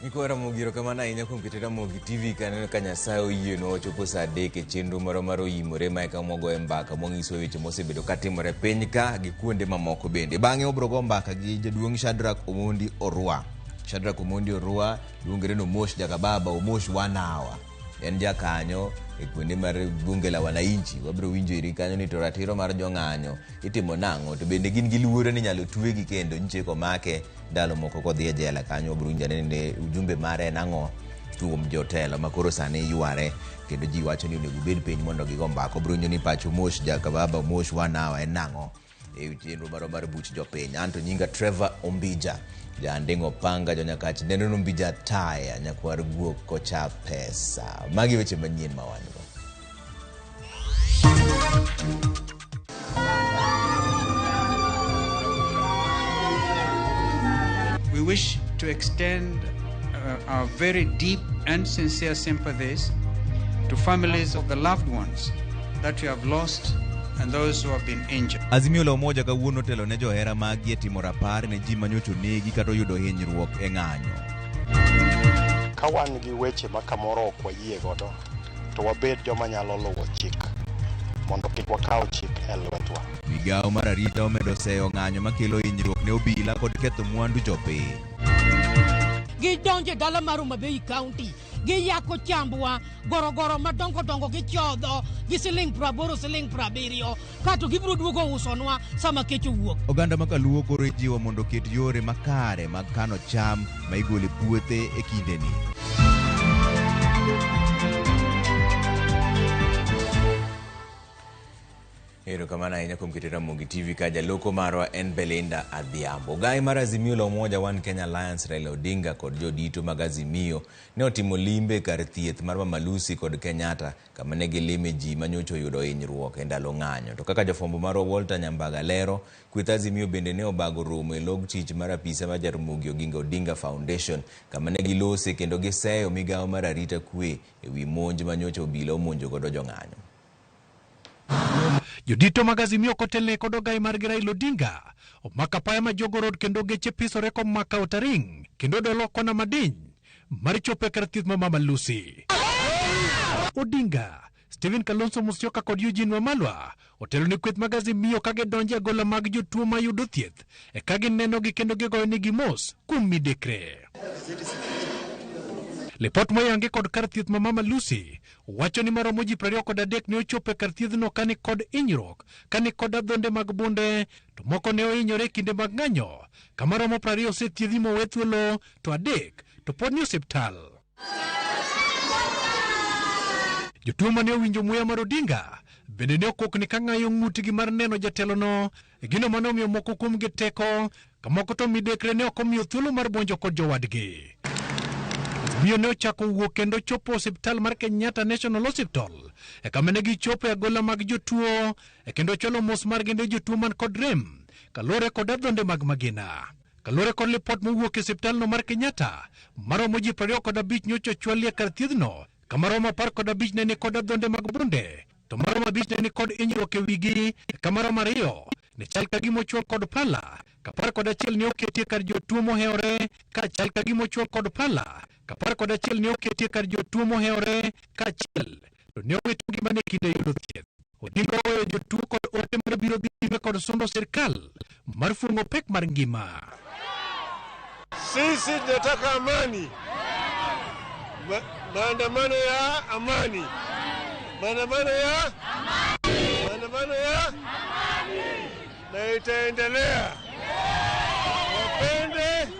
Nyikwa Ramogi erokamano ahinya kuom keto Ramogi TV kaneno ka Nyasaye oyienwa wachopo saa 3 e chenro marwa mar oyimore ma eka mwagoye mbaka mwanyiso weche mosebedo katimore piny ka gi kuonde mamoko bende. Bang'e wabiro go mbaka gi jaduong' Shadrack Omondi Orwa. Shadrack Omondi Orwa luongore ni Omosh Jakababa, Omosh one hour. En jakanyo e kuonde mar bunge la wananchi. Wabiro winjo iri kanyo ni to ratiro mar jong'anyo itimo nang'o to bende gin gi luoro ni inyalo twegi kendo nyiche komake ndalo moko kodhi e jela kanyo wabiro winjo ane ni ujumbe mare en ang'o kuom jotelo ma koro sani yware kendo ji wacho ni onego obed piny mondo gigo mbaka. Wabiro winjo ni pach Omosh Jakababa Omosh one hour en nang'o e chenro marwa mar buch jopiny. Anto nyinga Trevor Ombija, janding'o panga jonyakach neno Ombija taya nyakwar guok kocha pesa. Magi weche manyien ma wan go. We wish to extend our very deep and sincere sympathies to families of the loved ones that we have lost and those who have been injured. Azimio la Umoja kawuono otelo ne johera maggi e timo rapar ne ji manyocha onegi kata oyudo hinyruok e ng'anyo. Ka wan gi weche ma kamoro ok wayie godo, to wabed joma nyalo luwo chik mondo kik wakaw chik e lwetwa. Migawo mar arita omedo seyo ng'anyo makelo hinyruok ne obila kod ketho mwandu jopiny. Gidonjo e dala mar Homa Bay County, giyako chambwa, gorogoro madongo dongo gichodho gi siling 80 siling 70 kato gibiro duogo usonwa sama kech owuok. Oganda ma Kaluo koro ijiwo mondo oket yore makare mag kano cham ma igolo e puothe e kindeni. Erokamano ahinya kuom keto Ramogi TV ka jaloko marwa en Belinda Adhiambo. Gai mar Azimio la Umoja One Kenya Alliance Raila Odinga kod jodito mag Azimio ne otimo limbe kar thieth mar Mama Lucy kod Kenyatta kama ne gilime ji manyocha oyudo hinyruok e ndalo ng'anyo. To kaka jafwambo marwa Walter Nyambaga lero, kweth Azimio bende ne obago romo e log tich mar apisa mar Jaramogi Oginga Odinga Foundation kama ne gilose kendo giseyo migawo mar arita kwe e wi monj manyocha obila omonjo godo jong'anyo. Jodito mag Azimio kotelne kod ogai margi Raila Odinga omako apaya ma Jogoo Road kendo geche pisore komako Outer Ring kendo dolo kona madiny mar chopo e kar thieth ma Mama Lucy. Odinga, Stephen Kalonzo Musyoka kod Eugene Wamalwa otelo ne kweth mag Azimio ka gidonjo e agola mag jotuo mayudo thieth e ka ginenogi kendo gigoyonegi mos kuom midekre. Lipot moyangi kod kar thieth ma Mama Lucy wacho ni maromo ji 23 ne ochopo e kar thiedhno ka ni kod hinyruok, ka ni kod adhonde mag bunde, to moko ne ohinyore e kinde mag ng'anyo, kama romo 20 osethiedhi mowe thuolo, to 3 to pod ni osiptal. Jotuo mane owinjo muya mar Odinga bende ne okokni ka ng'ayo ng'utgi mar neno jatelono, gino mane omiyo moko kuomgi teko, ka moko to midekre ne ok omiyo thuolo mar buonjo kod jowadgi. Azimio ne ochako wuok kendo chopo osiptal mar Kenyatta National Hospital e kama ne gichopo e agola mag jotuo e kendo chwalo mos margi ne jotuo man kod rem kaluwore kod adhonde mag magina. Kaluwore kod lipot mowuok e osiptalno mar Kenyatta, maromo ji 25 nyocha ochwali e kar thiedhno, kama romo 15 ne ni kod adhonde mag bunde, to maromo 5 ne ni kod hinyruok e wigi, kama romo 2 ne chal ka gima ochwo kod pala, ka 11 ne oketie kar jotuo mohewore, ka chal ka gima ochwo kod pala, ka 11 ne oketie kar jotuo mohewore, kaachiel to ne owito ngimane e kinde yudo thieth. Odinga oweyo jotuo kod ote mar biro dhi nyime kod sundo sirkal mar fuong'o pek mar ngima. Sisi tunataka amani. Maandamano ya amani. Maandamano ya amani. Maandamano ya amani. Na itaendelea. Wapende.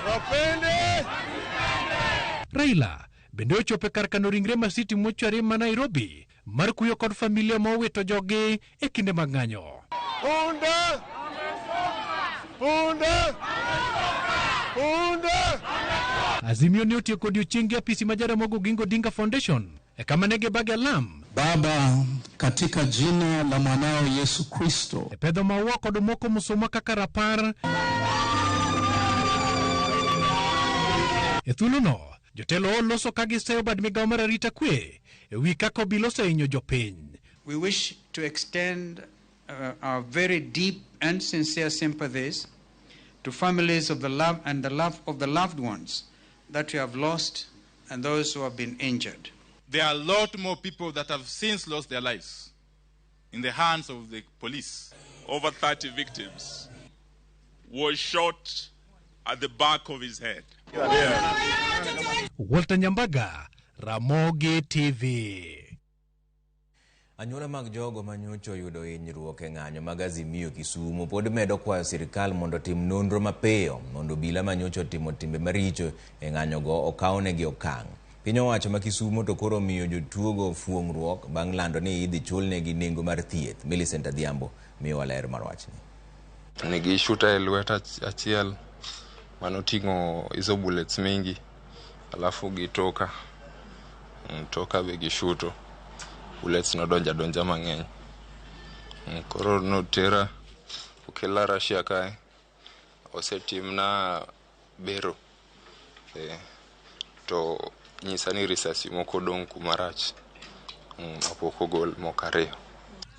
Wapende. Raila bende ochopo e kar kano ringre Masiti mochwari ma Nairobi. mar kuyo kod familia ma owito joggi e kinde mag ng'anyo. Punda! Punda! Punda! Azimio ne otieko odiochieng' gi apisi ma Jaramogi Oginga Odinga Foundation e kama ne gibage alam. Baba, katika jina la mwanao Yesu Kristo, e pedho maua kod moko musuma kaka rapar. E thuolono, jotelo oloso ka giseyo bad migawo mar arita kwe e wi kaka obila osehinyo jopiny. We wish to extend our very deep and sincere sympathies to families of the love and the love of the loved ones that we have lost and those who have been injured. There are a lot more people that have since lost their lives in the hands of the police. Over 30 victims were shot at the back of his head. Walter Nyambaga, Ramogi TV. Anyuola mag jogo manyocha oyudo hinyruok e ng'anyo mag Azimio Kisumu pod medo kwayo sirikal mondo otim nonro mapiyo mondo obila manyocha otimo timbe maricho e ng'anyogo okawnegi okang'. Piny owacho ma Kisumu to koro omiyo jotuogo fuong'ruok bang' lando ni idhi chulnegi nengo mar thieth. Millicent Adhiambo miyowa ler mar wachni. Nigi shuta e lweta achiel manoting'o hizo bullets mingi, alafu gi toka toka be gishuto bullets nodonja donja mang'eny. Koro notera okela Russia kae, osetimna bero to nyisa ni risasi moko odong' kumarach mapok ogol moko ariyo.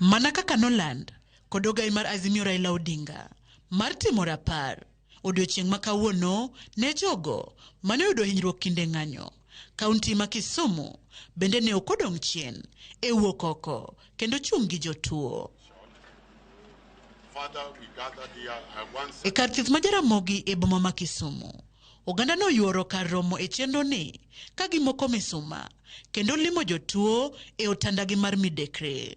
Mana kaka noland kod ogai mar Azimio Raila Odinga mar timo rapar odiochieng' ma kawuono ne jogo mane oyudo hinyruok kinde ng'anyo. Kaunti ma Kisumu bende ne ok odong' chien e wuok oko kendo chung' gi jotuo. E kar thieth ma Jaramogi e boma ma Kisumu, oganda noyuoro kar romo e chenro ni ka gimoko misuma kendo limo jotuo e otandagi mar midekre.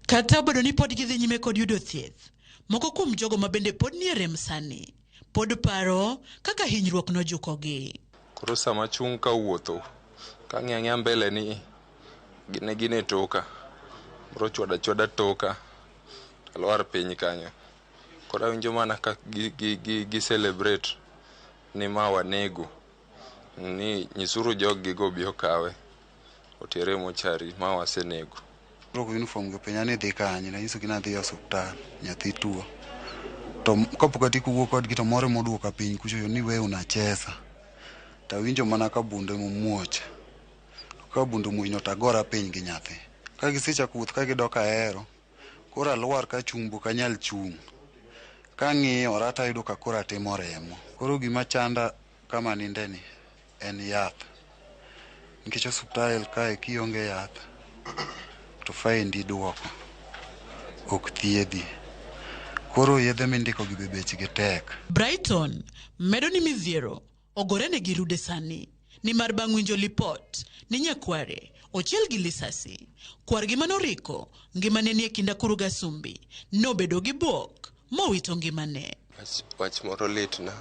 Kata obedo ni pod gidhi nyime kod yudo thieth, moko kuom jogo ma bende pod nie rem sani pod paro kaka hinyruok nojukogi. Koro sama chung' kawuotho, kang'iyo ang'iya mbele ni ne gin e toka, moro chwada chwada toka, alwar piny kanyo. Koro awinjo mana ka gi celebrate ni ma wanego, ni nyisuru jog gi go obi okawe, otere e mochari ma wasenego. Rwako uniform go penja ni dhi kanye, nanyisogi ni adhi e osiptal, nyathi tuo. To kapok atieko wuoyo kodgi to moro emoduoka piny kucho ni we unacheza. Tawinjo mana ka bunde momuoch. Ka bunde omuoch to agora piny gi nyathi. Ka gisechako wuoth ka gidok ahero, koro alwar ka chung' ok anyal chung'. Kang'iyora tayudo ka koro atimo remo. Koro gima chanda kama aninde ni en yath. Nikech osiptal kae kionge yath to faindi iduoko, ok thiedhi. Koro yedhe mindiko gi be bechgi tek. Brighton medo ni midhiero ogore ne gi rude sani nimar bang' winjo lipot ni nyakware ochiel gi lisasi, kwargi manoriko ngimane nie kind akuru gasumbi nobedo gi bwok mowito ngimane. Wach moro litna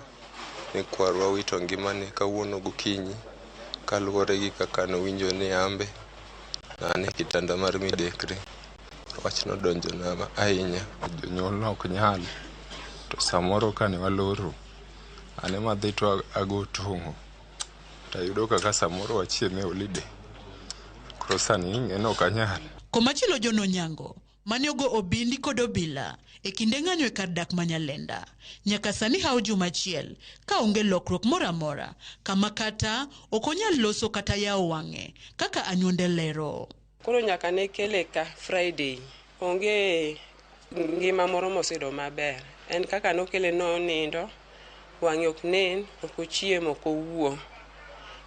ni kwarwa wito ngimane kawuono gokinyi kaluwore gi kaka nowinjo ni ambe an e kitanda mar midekre. Wachno donjona ahinya. Jonyuol ok nyal, to samoro kane waloro, an ema adhi to ago tong'o tayudo kaka samoro wachiemo e holiday. Koro sani ing'e ok anyal. Komachielo John Onyango mane ogo obindi kod obila e kinde ng'anyo e kar dak ma Nyalenda nyaka sani hawo juma achiel ka onge lokruok moro amora kama kata ok onyal loso kata yawo wang'e kaka anyuonde lero. Koro nyaka ne kele ka Friday, onge ngima moro moseyudo maber. En kaka nokele nonindo, wang'e ok nen, ok ochiemo, ok owuo.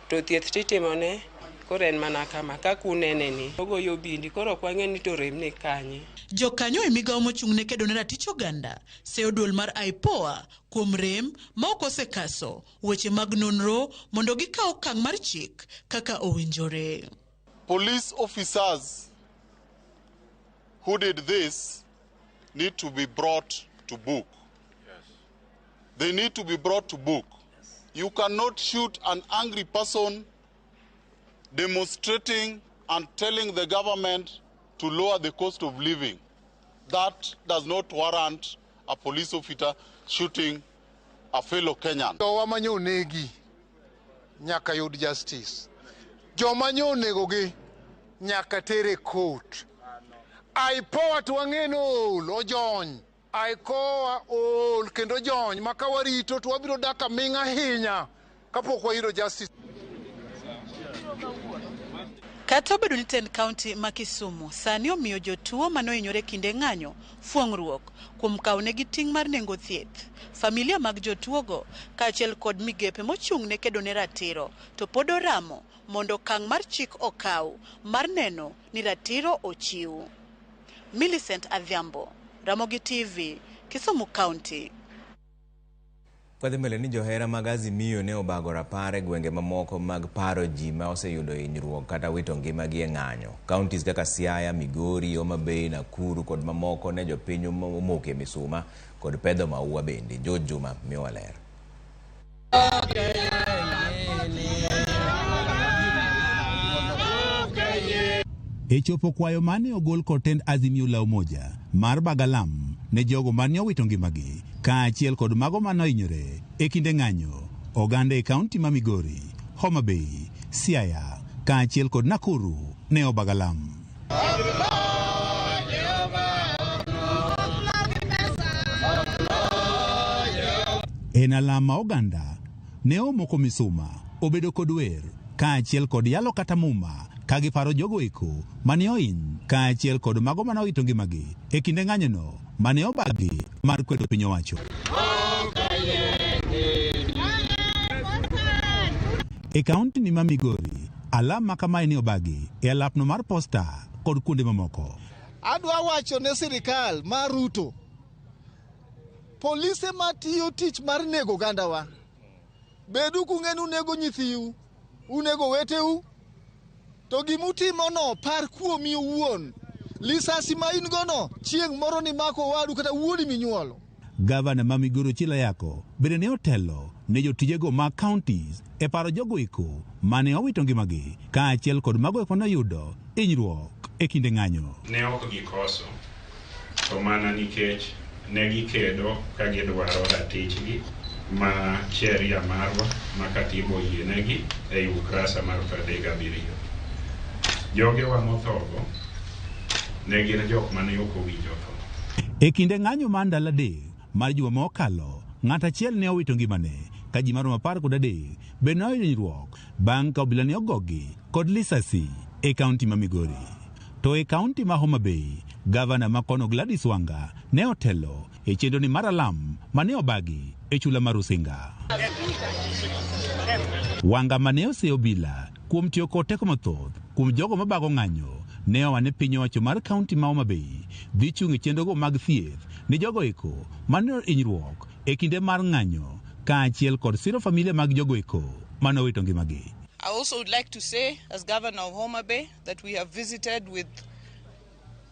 To thieth titimone, koro en mana kama, kaka unene ni. Ogoyo obindi, koro ok wang'e ni to rem ni kanye. Jokanyo e migawo mochung' ne kedo ne ratich oganda seyo duol mar IPOA kuom rem ma ok osekaso weche mag nonro mondo gikaw okang' mar chik kaka owinjore. Police officers who did this need to be brought to book. They need to be brought to book. You cannot shoot an angry person Demonstrating and telling the government to lower the cost of living, that does not warrant a police officer shooting a fellow Kenyan. Jowa manyo onegi nyaka yud justice. Joma nyo onegogi nyaka tere court. IPOA to wang'e ni ool ojony. IPOA ool kendo jony ma ka warito to wabiro dak aming'a ahinya kapok wayudo justice. Kata obedo ni tend kaunti ma Kisumu sani omiyo jotuo manohinyore kinde ng'anyo fuong'ruok kuom kawo negi ting' mar nengo thieth, familia mag jotuogo kaachiel kod migepe mochung' ne kedo ne ratiro to pod oramo mondo okang' mar chik okaw mar neno ni ratiro ochiw. Millicent Adhiambo, Ramogi TV, Kisumu County. Kwadhi mbele ni johera mag Azimio ne obago rapar e gwenge mamoko mag paro ji ma oseyudo hinyruok kata wito ngimagi e ng'anyo. Counties kaka Siaya, Migori, Homa Bay, Nakuru kod mamoko ne jopiny omoke misuma kod pedho maua bende. George Juma miyowa ler. E chopo kwayo mane ogol kod tend Azimio la Umoja mar Bagalam ne jogo mane owito ngimagi kaachiel kod mago mane ohinyore e kinde ng'anyo, oganda e kaunti ma Migori, Homa Bay, Siaya kaachiel kod Nakuru ne obagalam. En alam ma oganda ne omoko misuma, obedo kod wer kaachiel kod yalo kata muma ka giparo jogo eko mane ohiny kaachiel kod mago mane owito ngimagi e kinde ng'anyono mane obagi mar kwedo piny owacho. E kaunti ni ma Migori, alam ma kamae ne obagi e alapno mar posta kod kuonde mamoko. Adwa wacho ne sirikal mar Ruto, polise matiyo tich mar nego ogandawa, bedu kung'e ni unego nyithiu, unego weteu, to gimutimono par kuomi owuon. Lisasi ma in gono chieng' moro ni mako wadu kata wuodi minyuolo. Gavana ma Migori Ochilo Ayako bende ne otelo ne jotijego mag counties e paro jogo eko mane owito ngimagi kaachiel kod mago eko mane oyudo hinyruok e kinde ng'anyo. Ne ok gikoso, to mana nikech ne gikedo ka gidwaro ratichgi ma sheria marwa ma katiba oyienegi ei ukurasa mar 37. Jogewa mothogo ne gin jok mane ok owinjo tho. E kinde ng'anyo mar ndalo 3 mar juma ma okalo, ng'at achiel ne owito ngimane ka ji maromo 13 bende noyudo hinyruok bang' ka obila ne ogogi kod lisasi e kaunti ma Migori. To e kaunti ma Homa Bay, gavana ma kono Gladys Wanga ne otelo e chenro ni mar alam mane obagi e chula mar Rusinga. Wanga mane oseyo obila kuom tiyo kod teko mathoth kuom jogo mabago ng'anyo ne owa ne piny owacho mar kaunti ma Homa Bay dhi chung' e chenrogo mag thieth ne jogo eko mane hinyruok e kinde mar ng'anyo kaachiel kod siro familia mag jogo eko mane owito ngimagi. I also would like to say, as governor of Homa Bay, that we have visited with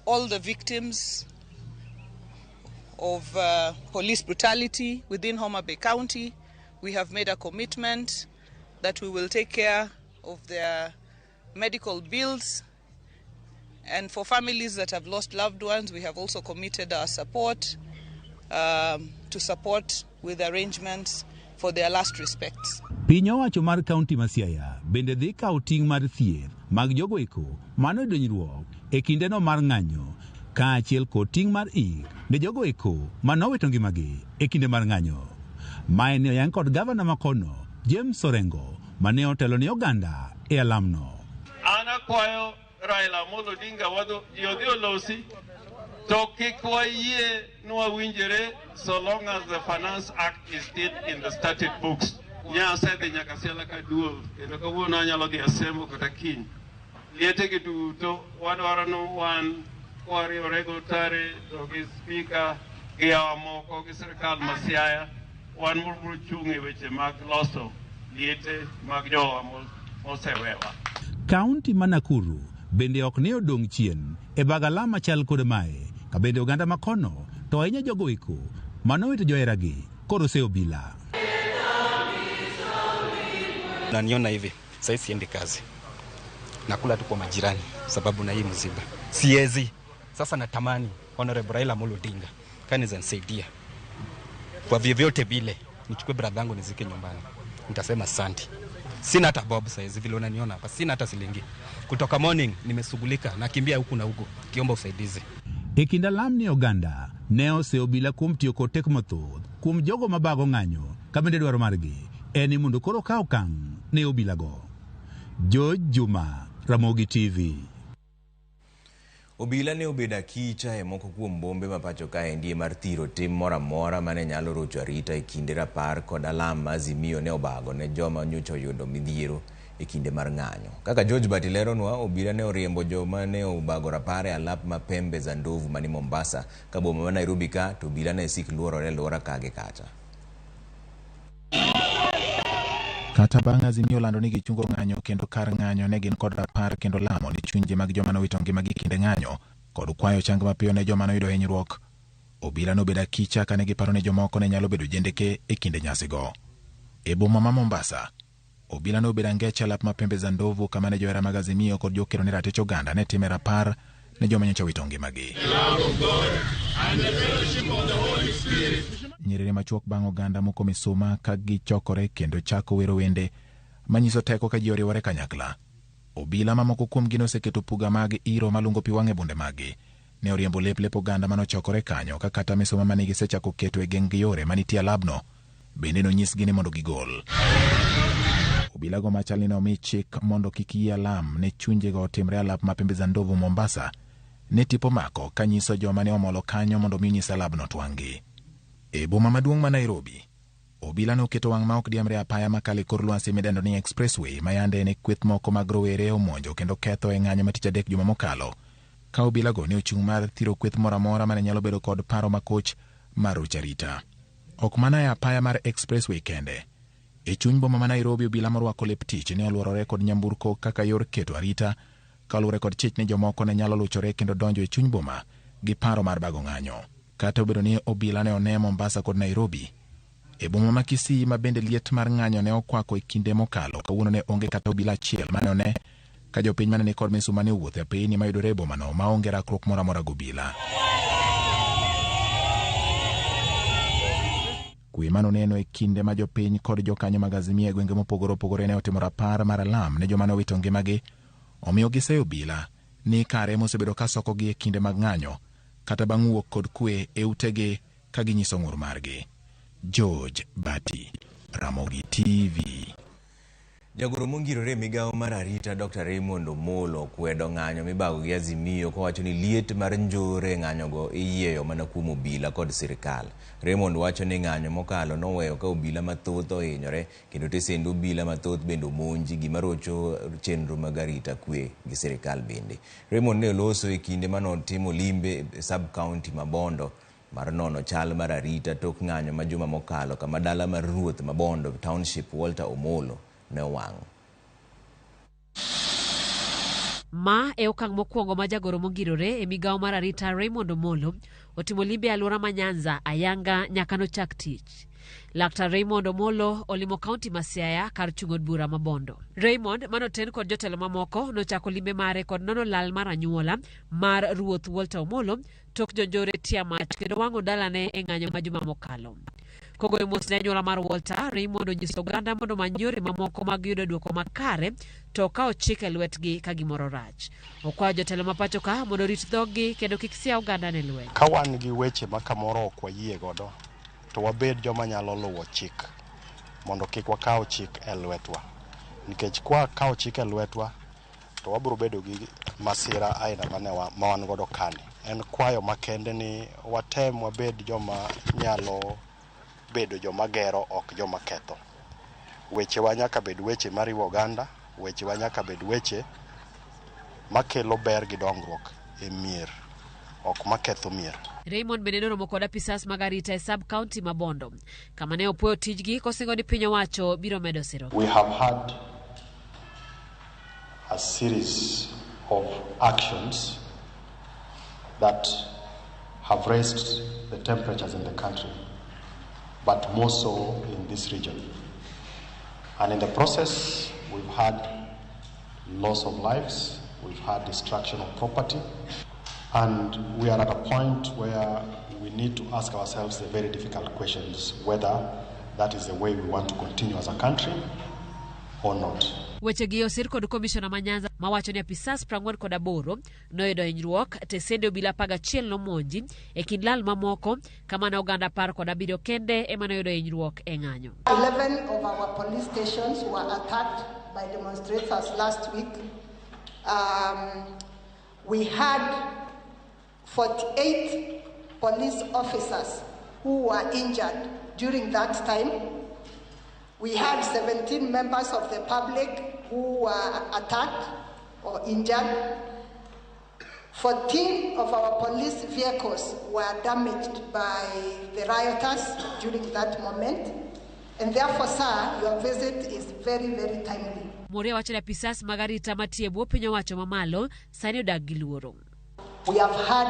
all the victims of police brutality within Homa Bay County. We have made a commitment that we will take care of their medical bills. And for families that have lost loved ones, we have also committed our support to support with arrangements for their last respects. Piny owacho mar kaunti ma Siaya bende dhi kawo ting' mar thieth mag jogo eko mane oyudo hinyruok e kindeno mar ng'anyo kaachiel kod ting' mar ik ne jogo eko mane owito ngimagi e kinde mar ng'anyo. Mae ne oyang kod gavana ma kono James Orengo mane otelo ne oganda e alamno. An akwayo Raila Amolo Odinga wadho ji odhi olosi to kik wayie nwawinjore so long as the Finance Act is still in the statute books. Nya asedhi nyaka Siala kaduol kendo kawuono anyalo dhi Asembo kata kiny. Liete gi duto wadwaro ni wan kwariwore go Tare to gi spika gi yawa moko gi sirikal ma Siaya wan wabiro chung' e weche mag loso liete mag jowa mosewewa. Kaunti ma Nakuru bende ok ne odong' chien e bago alam machal kod mae ka bende oganda ma kono to ahinya jogo eko manowito joheragi koro oseyo obila. Naniona hivi sasa siendi kazi, Nakula tu kwa majirani sababu na hii mziba siezi. Sasa natamani Honorable Raila Amolo Odinga kanaweza nisaidia kwa vyovyote vile, nichukue brother yangu nizike nyumbani, nitasema asante. Sina hata bob saizi vile unaniona hapa, sina hata shilingi. Kutoka morning nimesugulika, nakimbia huku na huku kiomba usaidizi. E kind alam ni oganda ne ose obila kuom tiyo kod teko mathoth kuom jogo mabago ng'anyo ka bende dwaro margi en ni mondo koro okaw okang' ne obilago. George Juma, Ramogi TV. Obila ne obedo akicha e moko kuom bombe ma pacho kaendi mar thiro tim moro amora mane nyalo rocho arita e kinde rapar kod alam ma Azimio ne obago ne joma nyocha oyudo midhiero e kinde mar ng'anyo. Kaka George Bati leronwa, obila ne oriembo joma ne obago rapar e alap ma Pembe za Ndovu mani Mombasa, ka boma ma Nairobi ka to obila ne sik luorore aluora ka gi kacha. Kata bang' Azimio lando ni gichungo ng'anyo kendo kar ng'anyo ne gin kod rapar kendo lamo ni chunje mag joma nowito ngimagi kinde ng'anyo kod kwayo chang mapiyo ne joma noyudo hinyruok. Obila nobedo akicha kane giparo ni jomoko ne nyalo bedo jendeke e kinde nyasigo. E boma ma Mombasa, obila nobedo angecha alap ma Pembe za Ndovu kama ne johera mag Azimio kod jokedo ne ratich oganda ne time rapar ne joma nyocha owito ngimagi. Nyiriri machuok bang' oganda moko misuma ka gichokore kendo chako wero wende manyiso teko ka ji oriwore kanyakla. Obila mamoko kuomgi noseketo puga mag iro malungo pi wang' e bunde maggi. Ne oriembo lep lep oganda manochokore kanyo ka kata misuma mane gisechako keto e geng' gi yore manitie alabno bende nonyisgi ni mondo gigol. Obilago machal ni ne omi chik mondo kik yie alam ne chunjego otimre alap ma Pembe za Ndovu Mombasa ne tipo mako kanyiso joma ne omolo kanyo mondo mi onyis alabno twang'gi. E boma maduong' ma Nairobi, obila noketo wang' ma ok diemre apaya makalo e kor lwasi midendo ni Expressway ma yande ne kweth moko mag rowere omonjo kendo ketho e ng'anyo ma tich adek juma mokalo, ka obilago ne ochung' mar thiro kweth moro amora mane nyalo bedo kod paro makoch mar rocho arita. Ok mana e apaya mar Expressway kende. E chuny boma ma Nairobi, obila morwako lep tich ne olworore kod nyamburko kaka yor keto arita kaluwore kod chich ni jomoko ne nyalo luchore kendo donjo e chuny boma gi paro mar bago ng'anyo. Kata obedo ni obila ne one Mombasa kod Nairobi, e boma ma Kisii ma bende liet mar ng'anyo ne okwako e kinde mokalo, kawuono ne onge kata obila achiel mane one ka jopiny mane nikod misuma ne owuotho e apeyni mayudore e bomano maonge rakruok moro amora gobila. Kwe manoneno e kinde ma jopiny kod jokanyo mag Azimio e gwenge mopogore opogore ne otimo rapar mar alam ne joma nowito ngimagi, omiyo giseyo obila ni kare mosebedo ka sokogi e kinde mag ng'anyo kata bang' wuok kod kwe e utegi ka ginyiso ng'ur margi. George Bati, Ramogi TV. Jagoro mongirore e migawo mar arita Dr. Raymond Omolo okwedo ng'anyo mibago gi Azimio kowacho ni liet mar njore e ng'anyogo iyieyo mana kuom obila kod sirikal. Raymond wacho ni ng'anyo mokalo noweyo ka obila mathoth ohinyore kendo tesend obila mathoth bende omonji, gima rocho chenro mag arita kwe gi sirikal bende. Raymond ne oloso e kinde manotimo limbe e sub-county ma Bondo mar nono chal mar arita tok ng'anyo ma juma mokalo kama dala mar ruoth ma Bondo Township Walter Omolo ne owang'. Ma e okang' mokwongo ma jagoro mongirore e migawo mar arita Raymond Omolo otimo limbe e alwora ma Nyanza ayanga nyaka nochak tich. Laktar Raymond Omolo olimo kaunti ma Siaya kar chung' od bura ma Bondo. Raymond manoten kod jotelo mamoko nochako limbe mare kod nono lal mar anyuola mar ruoth Walter Omolo tok jonjore tia mach kendo wang'o dalane e ng'anyo ma juma mokalo. Kogoyo mos ne anyuola mar Walter, Raymond onyiso oganda mondo omany yore mamoko mag yudo duoko makare to ka ochik e lwetgi ka gimoro rach. Okwayo jotelo ma pacho ka mondo orit dhoggi kendo kik sia oganda ne lweny. Ka wan gi weche ma kamoro ok wayie godo, to wabed joma nyalo luwo chik mondo kik wakaw chik e lwetwa. Nikech kwa kawo chik e lwetwa, to wabiro bedo gi masira aina mane ma wan godo kani. En kwayo makende ni watem wabed joma nyalo bedo joma gero, ok joma ketho. Wechewa nyaka bed weche mariwo oganda, wechewa nyaka bed weche makelo ber gi dongruok e mier, ok maketho mier. Raymond bende noromo kod apisas mag arita e sub-county ma Bondo, kama ne opuoyo tijgi kosingo ni piny owacho biro medo siro. We have had a series of actions that have raised the temperatures in the country, but more so in this region. And in the process, we've had loss of lives, we've had destruction of property, and we are at a point where we need to ask ourselves the very difficult questions whether that is the way we want to continue as a country or not. Wechegi osir kod komishona ma Nyanza mawacho ni apisas 48 noyudo hinyruok, tesende obila 11 nomonji e kind lal mamoko kamano oganda 17 kende ema noyudo hinyruok e ng'anyo. 11 of our police stations were attacked by demonstrators last week. We had 48 police officers who were injured during that time. We had 17 members of the public who were attacked or injured. 14 of our police vehicles were damaged by the rioters during that moment. And therefore, sir, your visit is very, very timely. Moria wacho ni apisas mag arita matie bwo piny owacho mamalo sani odak gi luoro. We have had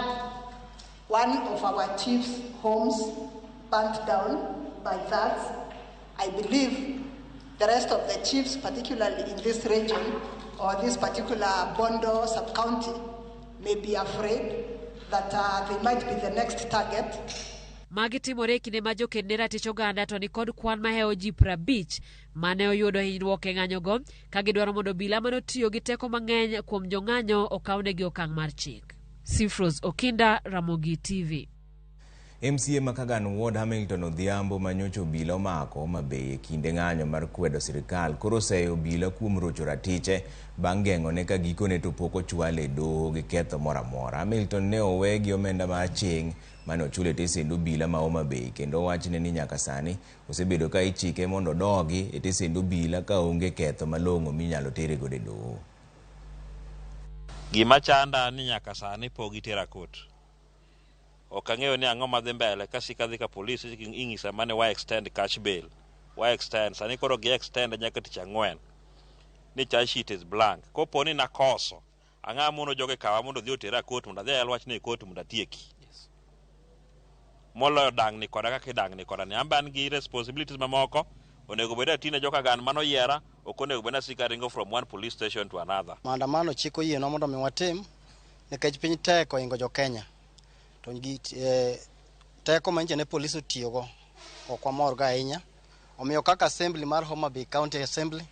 one of our chief's homes burnt down by thugs. I believe the rest of the chiefs, particularly in this region or this particular Bondo sub-county, may be afraid that they might be the next target. Magi timore e kinde ma joked ne ratich oganda to nikod kwan mahewo ji 50 mane oyudo hinyruok e ng'anyogo ka gidwaro mondo obila mane otiyo gi teko mang'eny kuom jong'anyo okawnegi okang' mar chik. Sifros Okinda, Ramogi TV. MCA ma Kagan Ward Hamilton Odhiambo manyocha obila omako Homa Bay e kinde ng'anyo mar kwedo sirikal koro oseyo obila kuom rocho ratiche bang' geng'one ka gikone to pok ochwale e doho gi ketho moro amora. Hamilton ne owe gi omenda mar aching' mane ochule e tesend obila ma Homa Bay kendo owachne ni nyaka sani osebedo ka ichike mondo odogi e tesend obila ka onge ketho malong'o minyalo tere godo e doho. Gima chanda ni nyaka sani pok gitera kot. Ok ang'eyo ni ang'o madhi mbele kasiko adhi ka polis ing'isa mane wa extend cash bail. Wa extend, sani koro gi extend nyaka tich ang'wen. Ni charge sheet is blank. Kopo ni nakoso, ang'a mono joge kawa mondo odhi otera kot mondo adhi ayal wachni e kot mondo atieki. Moloyo dang'ni koda kaka idang'ni koda ni. An be an gi responsibilities mamoko, onego bed atine joka gan mano yiera, ok onego bed nasiko aringo from one police station to another. Maandamano chik oyienwa mondo mi watim nikech piny tek ohingo jo Kenya. To gi teko ma nyicha ne polis otiyogo ok wamorgo ahinya. Omiyo kaka assembly mar Homa Bay County Assembly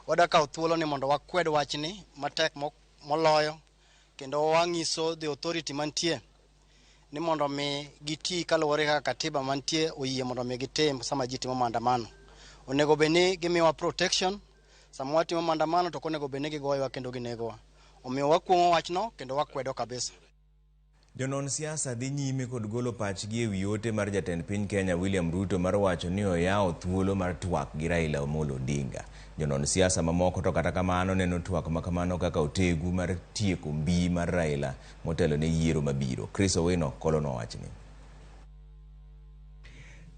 wadwa kawo thuolo ni mondo wakwed wachni matek moloyo kendo wang'iso the authority mantie ni mondo mi giti kaluwore kaka katiba mantie oyie mondo mi gitim sama ji timo maandamano. Onego bed ni gimiwa protection sama watimo maandamano to ok onego bed ni gigoyowa kendo ginegowa. Omiyo wakuong'o wachno kendo wakwedo kabisa. Jonon siasa dhi nyime kod golo pachgi e wi ote mar jatend piny Kenya William Ruto mar wacho ni oyawo thuolo mar twak gi Raila Amolo Odinga. Jonon siasa mamoko to kata kamano neno twak ma kamano kaka otegu mar tieko mbi mar Raila motelo ne yiero mabiro. Chris Owino kolonwa wachni.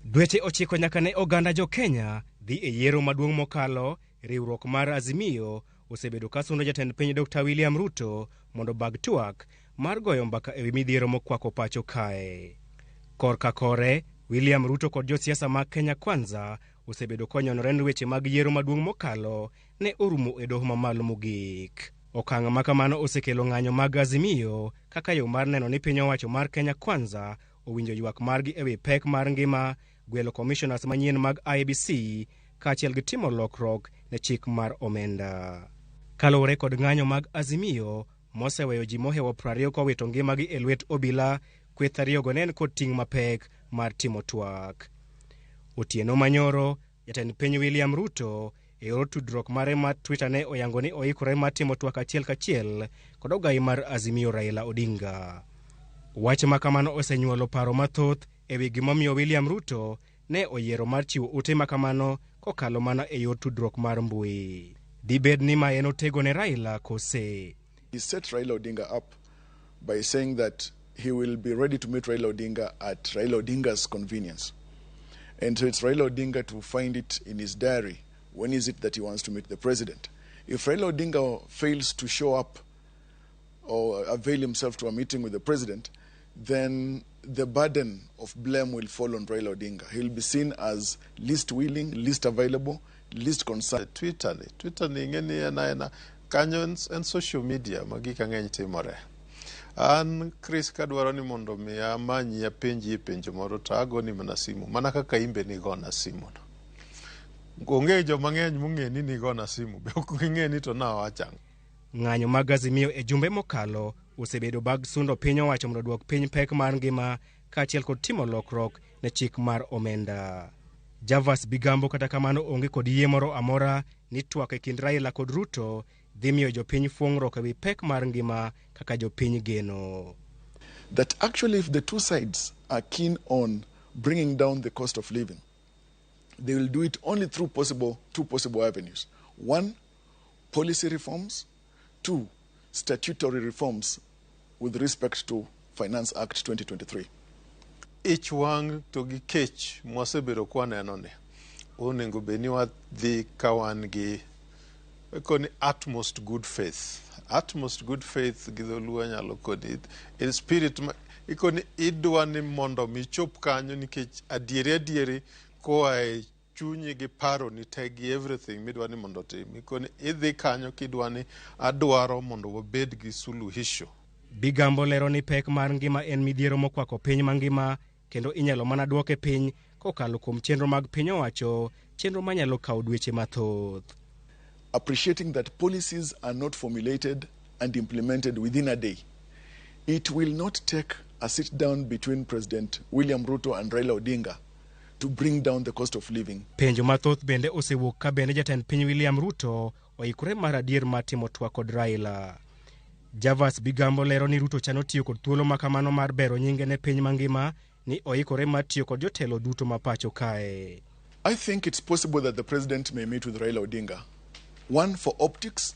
Dweche 9 nyaka ne oganda jo Kenya dhi e yiero maduong' mokalo, riwruok mar Azimio osebedo ka sundo jatend piny Dr. William Ruto mondo bag twak mar goyo mbaka ewi midhiero mokwako pacho kae. Korka kore, William Ruto kod josiasa mag Kenya Kwanza osebedo konyonore ni weche mag yiero maduong' mokalo ne orumo e doho mamalo mogik. Okang' ma kamano osekelo ng'anyo mag Azimio kaka yo mar neno ni piny owacho mar Kenya Kwanza owinjo ywak margi ewi pek mar ngima, gwelo commissioners manyien mag IEBC kaachiel gi timo lokruok ne chik mar omenda. Kaluwore kod ng'anyo mag Azimio moseweyo ji mohewo 20 kowito ngimagi e lwet obila, kweth ariyogo ne en kod ting' mapek mar timo twak. Otieno Manyoro, jatend piny William Ruto, e yor tudruok mare mar Twitter ne oyango ni oikore mar timo twak achiel kachiel kod ogai mar Azimio Raila Odinga. Wach ma kamano osenyuolo paro mathoth ewi gimomiyo William Ruto ne oyiero mar chiwo ote ma kamano kokalo mana e yor tudruok mar mbui. Dibed ni ma en otego ne Raila kose? He set Raila Odinga up by saying that he will be ready to meet Raila Odinga at Raila Odinga's convenience. And so it's Raila Odinga to find it in his diary. When is it that he wants to meet the president? If Raila Odinga fails to show up or avail himself to a meeting with the president, then the burden of blame will fall on Raila Odinga. He'll be seen as least willing, least available, least concerned. Twitter ni ng'eni ena Kanyo en social media ma gik ang'eny timore. An Chris kadwaro ni mondo mi amanyi apenji penjo moro to agoni mana simu mana kaka imbe nigona simu no. Onge joma ng'eny mong'e ni nigona simu be ok ging'e ni to nawacho ang'o. Ng'anyo mag Azimio e jumbe mokalo osebedo bag sundo piny owacho mondo oduok piny pek mar ngima kaachiel kod timo lokruok ne chik mar omenda. Javas Bigambo kata kamano onge kod yie moro amora ni twak e kind Raila kod Ruto dhi miyo jopiny fuong'ruok ewi pek mar ngima kaka jopiny geno. That actually if the two sides are keen on bringing down the cost of living, they will do it only through two possible avenues. One, policy reforms. Two, statutory reforms with respect to Finance Act 2023. Ich wang' to gi kech mwasebedo kwaneno ni onego bed ni wadhi ka wan gi koni utmost good faith. Utmost good faith gi dholuo nyalo koni in spirit ikoni idwa ni mondo mi chop kanyo nikech adieri koa e chunyi gi paro ni te gi everything midwa ni mondo otim. Ikoni idhi kanyo kidwa ni adwaro mondo wabed gi suluhisho. Bigambo lero ni pek mar ngima en midhiero mokwako piny mangima kendo inyalo mana duoke piny kokalo kuom chenro mag piny owacho, chenro manyalo kawo dweche mathoth. Appreciating that policies are not formulated and implemented within a day, it will not take a sit down between President William Ruto and Raila Odinga to bring down the cost of living. Penjo mathoth bende osewuok ka bende jatend piny William Ruto oikore mar adier mar timo twak kod Raila. Javas Bigambo lero ni Ruto chano tiyo kod thuolo ma kamano mar bero nyinge ne piny mangima ni oikore mar tiyo kod jotelo duto ma pacho kae. I think it's possible that the president may meet with Raila Odinga. One, for optics.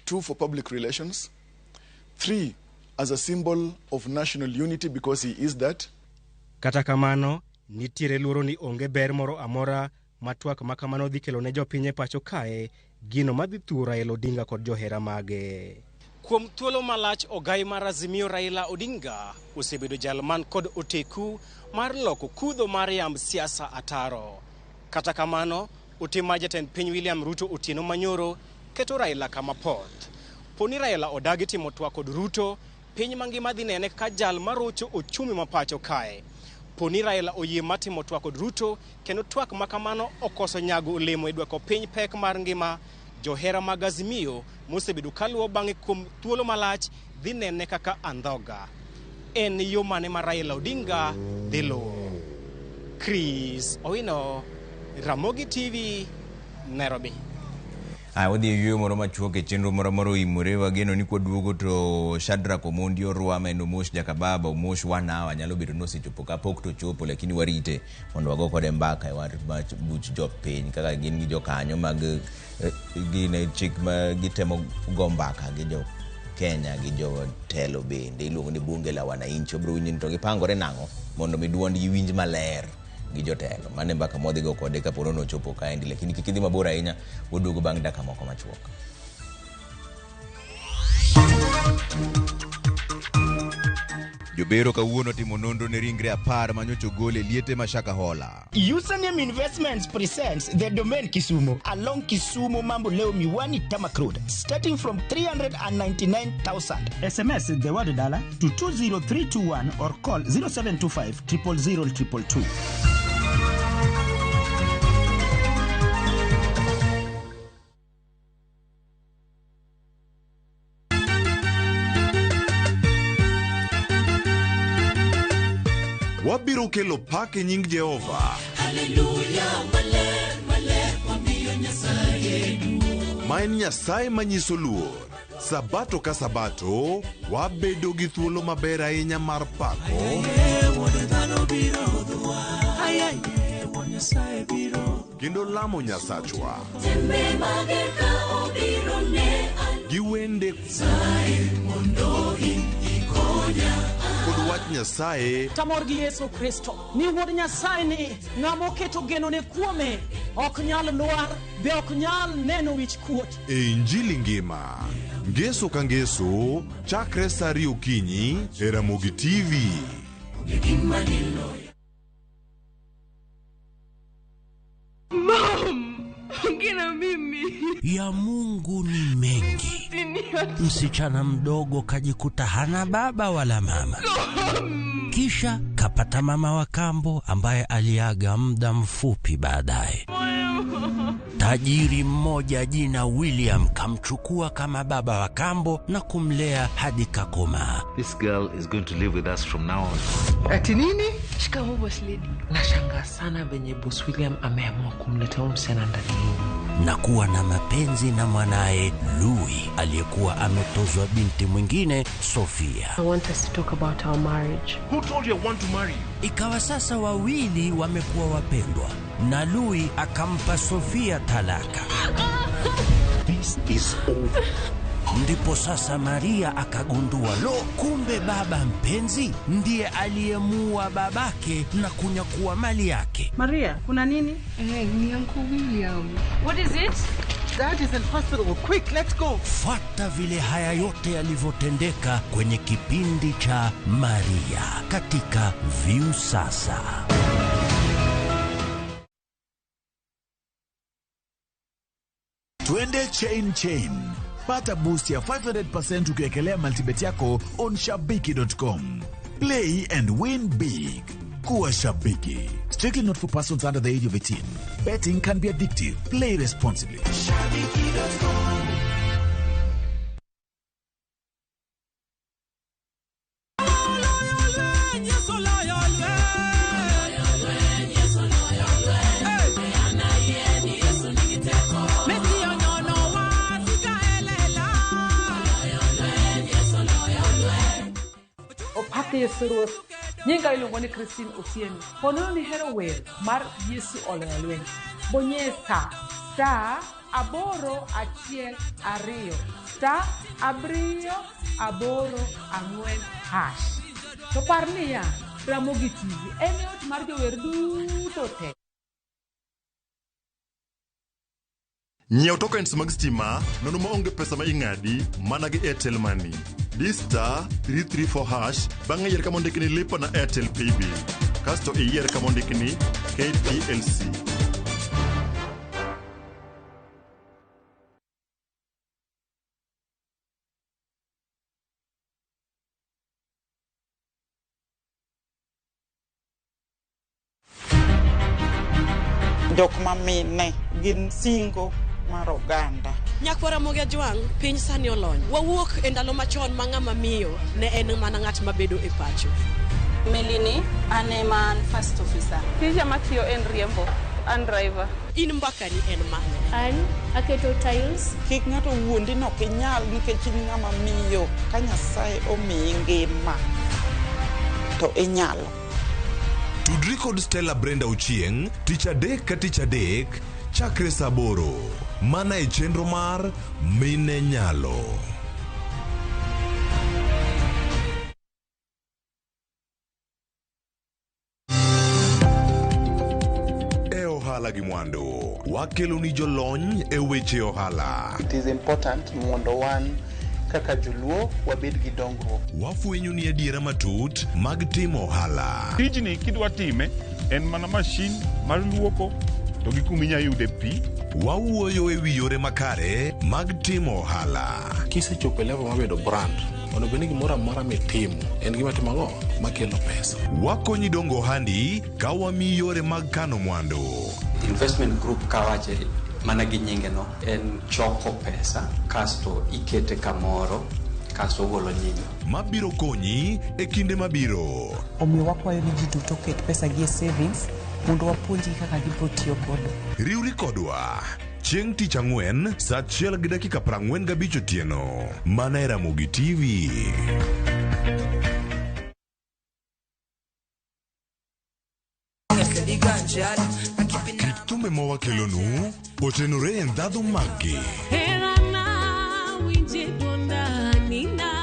Two, for public relations. Three, as a symbol of national unity because he is that. Kata kamano, nitiere luoro ni onge ber moro amora ma twak ma kamano dhi kelo ne jopiny e pacho kae, gino madhi thuo Raila Odinga kod johera mage. Kuom thuolo malach ogai mar Azimio Raila Odinga osebedo jal man kod oteku mar loko kudho mar yamb siasa ataro. Kata kamano, ote mar jatend piny William Ruto otieno manyoro keto Raila kama poth. Poni Raila odagi timo twak kod Ruto, piny mangima dhi nene ka jal marocho ochumi ma pacho kae. Poni Raila oyie mar timo twak kod Ruto, kendo twak ma kamano okoso nyago olemo e dwoko piny pek mar ngima, johera mag Azimio mosebedo kaluwo bang'e kuom thuolo malach dhi nene kaka andhoga. En yo mane ma Raila Odinga dhi luwo? Chris Owino, Ramogi TV, Nairobi. Wadhi e yueyo moro machuok e chenro moro moro oimore wageno ni kwaduogo to Shadrack Omondi Orwama en Omosh Jakababa Omosh 1 hour nyalo bedo ni osechopo kapok to chopo lakini warite mondo wago kode mbaka e wach buch jopiny kaka gin gi jokanyo mag gin chik ma gitemo go mbaka gi jo Kenya gi jotelo bende iluongo ni bunge la wananchi. Obiro winjo ni to gipangore nang'o mondo mi duondgi winj maler gi jotelo. Mano e mbaka mwadhi go kode kapo ni nochopo kaendi, lakini kik idhi mabor ahinya, waduogo bang' dakika moko machuok. Jobero kawuono timo nonro ne ringre 10 manyocha ogol e liete ma Shakahola. Username Investments presents the Domain Kisumu along Kisumu Mamboleo Miwani Tarmac Road, starting from 399,000. SMS the word dollar to 20321 or call 0725 000 222. Wabiro kelo pak e nying Jehova. Haleluya, maler, maler, wamiyo Nyasaye duong'. Ma en Nyasaye manyiso luor. Sabato ka sabato, wabedo gi thuolo maber ahinya mar pako. Kendo lamo Nyasachwa. Gi wende kod wach Nyasaye. Tamor gi Yesu Kristo ni wuod Nyasaye ni ng'ama oketo genone kuome ok nyal lwar be ok nyal neno wich kuot. E Injili ngima ngeso ka ngeso chakre saa 2 okinyi e Ramogi TV. Mom, ongea na mimi. Ya Mungu ni mengi. Msichana mdogo kajikuta hana baba wala mama. Kisha kapata mama wa kambo ambaye aliaga muda mfupi baadaye. Tajiri mmoja jina William kamchukua kama baba wa kambo na kumlea hadi kakomaa. This girl is going to live with us from now on. Ati nini? Shikamoo boss lady. Nashangaa sana venye boss William ameamua kumleta huyu msichana ndani yenu. Na kuwa na mapenzi na mwanaye Louis aliyekuwa ametozwa binti mwingine Sofia. I want us to talk about our marriage. Who told you I want to marry you? Ikawa sasa wawili wamekuwa wapendwa na Louis akampa Sofia talaka. This is over. Ndipo sasa Maria akagundua, lo, kumbe baba mpenzi ndiye aliyemuua babake na kunyakua mali yake. Maria, kuna nini? Ni Uncle William. What is it? Dad is in hospital. Quick, let's go. Fuata vile haya yote yalivyotendeka kwenye kipindi cha Maria katika Viusasa. Twende chain chain. Pata boost ya 500% ukiwekelea multibet yako on shabiki.com. Play and win big. Kuwa shabiki. Strictly not for persons under the age of 18. Betting can be addictive. Play responsibly. Opak Yesu Ruoth. Nyinga iluongo ni Christine Otieno. Ponono nihero wer mar Yesu Oloyo Lweny. Bonyesa *812 *784#. To par niya, Ramogi TV en e ot mar jower duto te. Nyiew tokens mag stima nono maonge pesa ma ing'adi mana gi Airtel Money. Di *334# bang'e yier kama ondiki ni lipa na Airtel Paybill. Kasto iyier kama ondiki ni KPLC. Jok mamine gin singo mar oganda. Nyakwara Ramogi Ajwang', piny sani olony. Wawuok e ndalo machon ma ng'ama miyo ne en mana ng'at mabedo e pacho. Melini, an ema an first officer. Tija matiyo en riembo, an driver. In mbakani en mane? An aketo tiles. Kik ng'ato wuondi ni ok inyal nikech in ng'ama miyo. Ka Nyasaye omiyi ngima, to inyalo. Tudri kod Stella Brenda Ochieng' tich adek ka tich adek chakre saa 8 mana e chenro mar Mine Nyalo. E ohala gi mwandu, wakelo ni jolony e weche ohala. It is important mondo wan kaka joluo wabed gi dongruok. Wafwenyo ni adiera matut mag timo ohala. Tijni kidwa time en mana mashin mar luoko to gi kuma inyalo yude pi. Wawuoyo e wi yore makare mag timo ohala. Kisechopo e level mar bedo brand, onego bed ni gimoro amora mitimo en gima timo ang'o makelo pesa. Wakonyi dongo ohandi ka wamiyi yore mag kano mwandu. Investment group kawache mana gi nyinge no en choko pesa kasto ikete kamoro kasto ogolo nyinyo. Mabiro konyi e kinde mabiro. Omiyo wakwayo ni ji duto oket pesa gi e savings mondo wapuonjgi kaka gibiro tiyo godo. Riwri kodwa chieng' tich ang'wen saa 1:45 otieno mana e Ramogi TV. Kit thumbe mawakelonu otenore e ndhadhu maggi.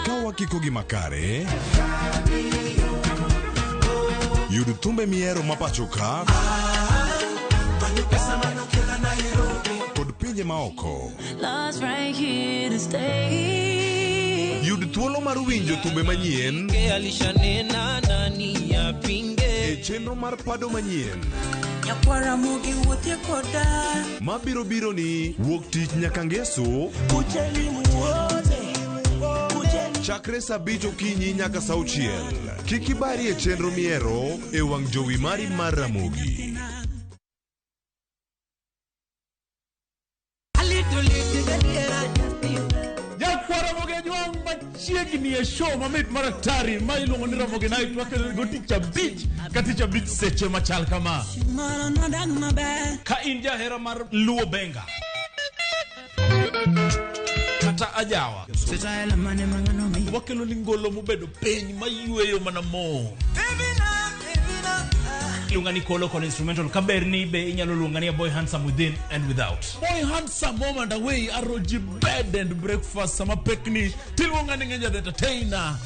Ka wakikogi makare, yud thumbe mihero mapacho ka kod pinje maoko. Yud thuolo mar winjo thumbe manyien e chenro mar pado manyien mabiro biro ni wuok tich nyaka ngeso Chakre saa 5 okinyi nyaka saa 6. Kik ibari e chenro mihero e wang' jowi mari mar Ramogi. Jakwar Ramogi Ajwang' machiegni e show mamit mar atari ma iluongo ni Ramogi Night wakelo go tich abich ka tich abich seche machal kama. Ka in jahera mar Luo Benga kata ajawa wakelo ni ngolo mobedo piny mayweyo mana mo. Iluonga ni Kolo kod instrumental kaber ni be inyalo luonga ni a boy handsome within and without. Boy handsome home and away aroji bed and breakfast sama pekni tiluonga ni Ngenja the entertainer.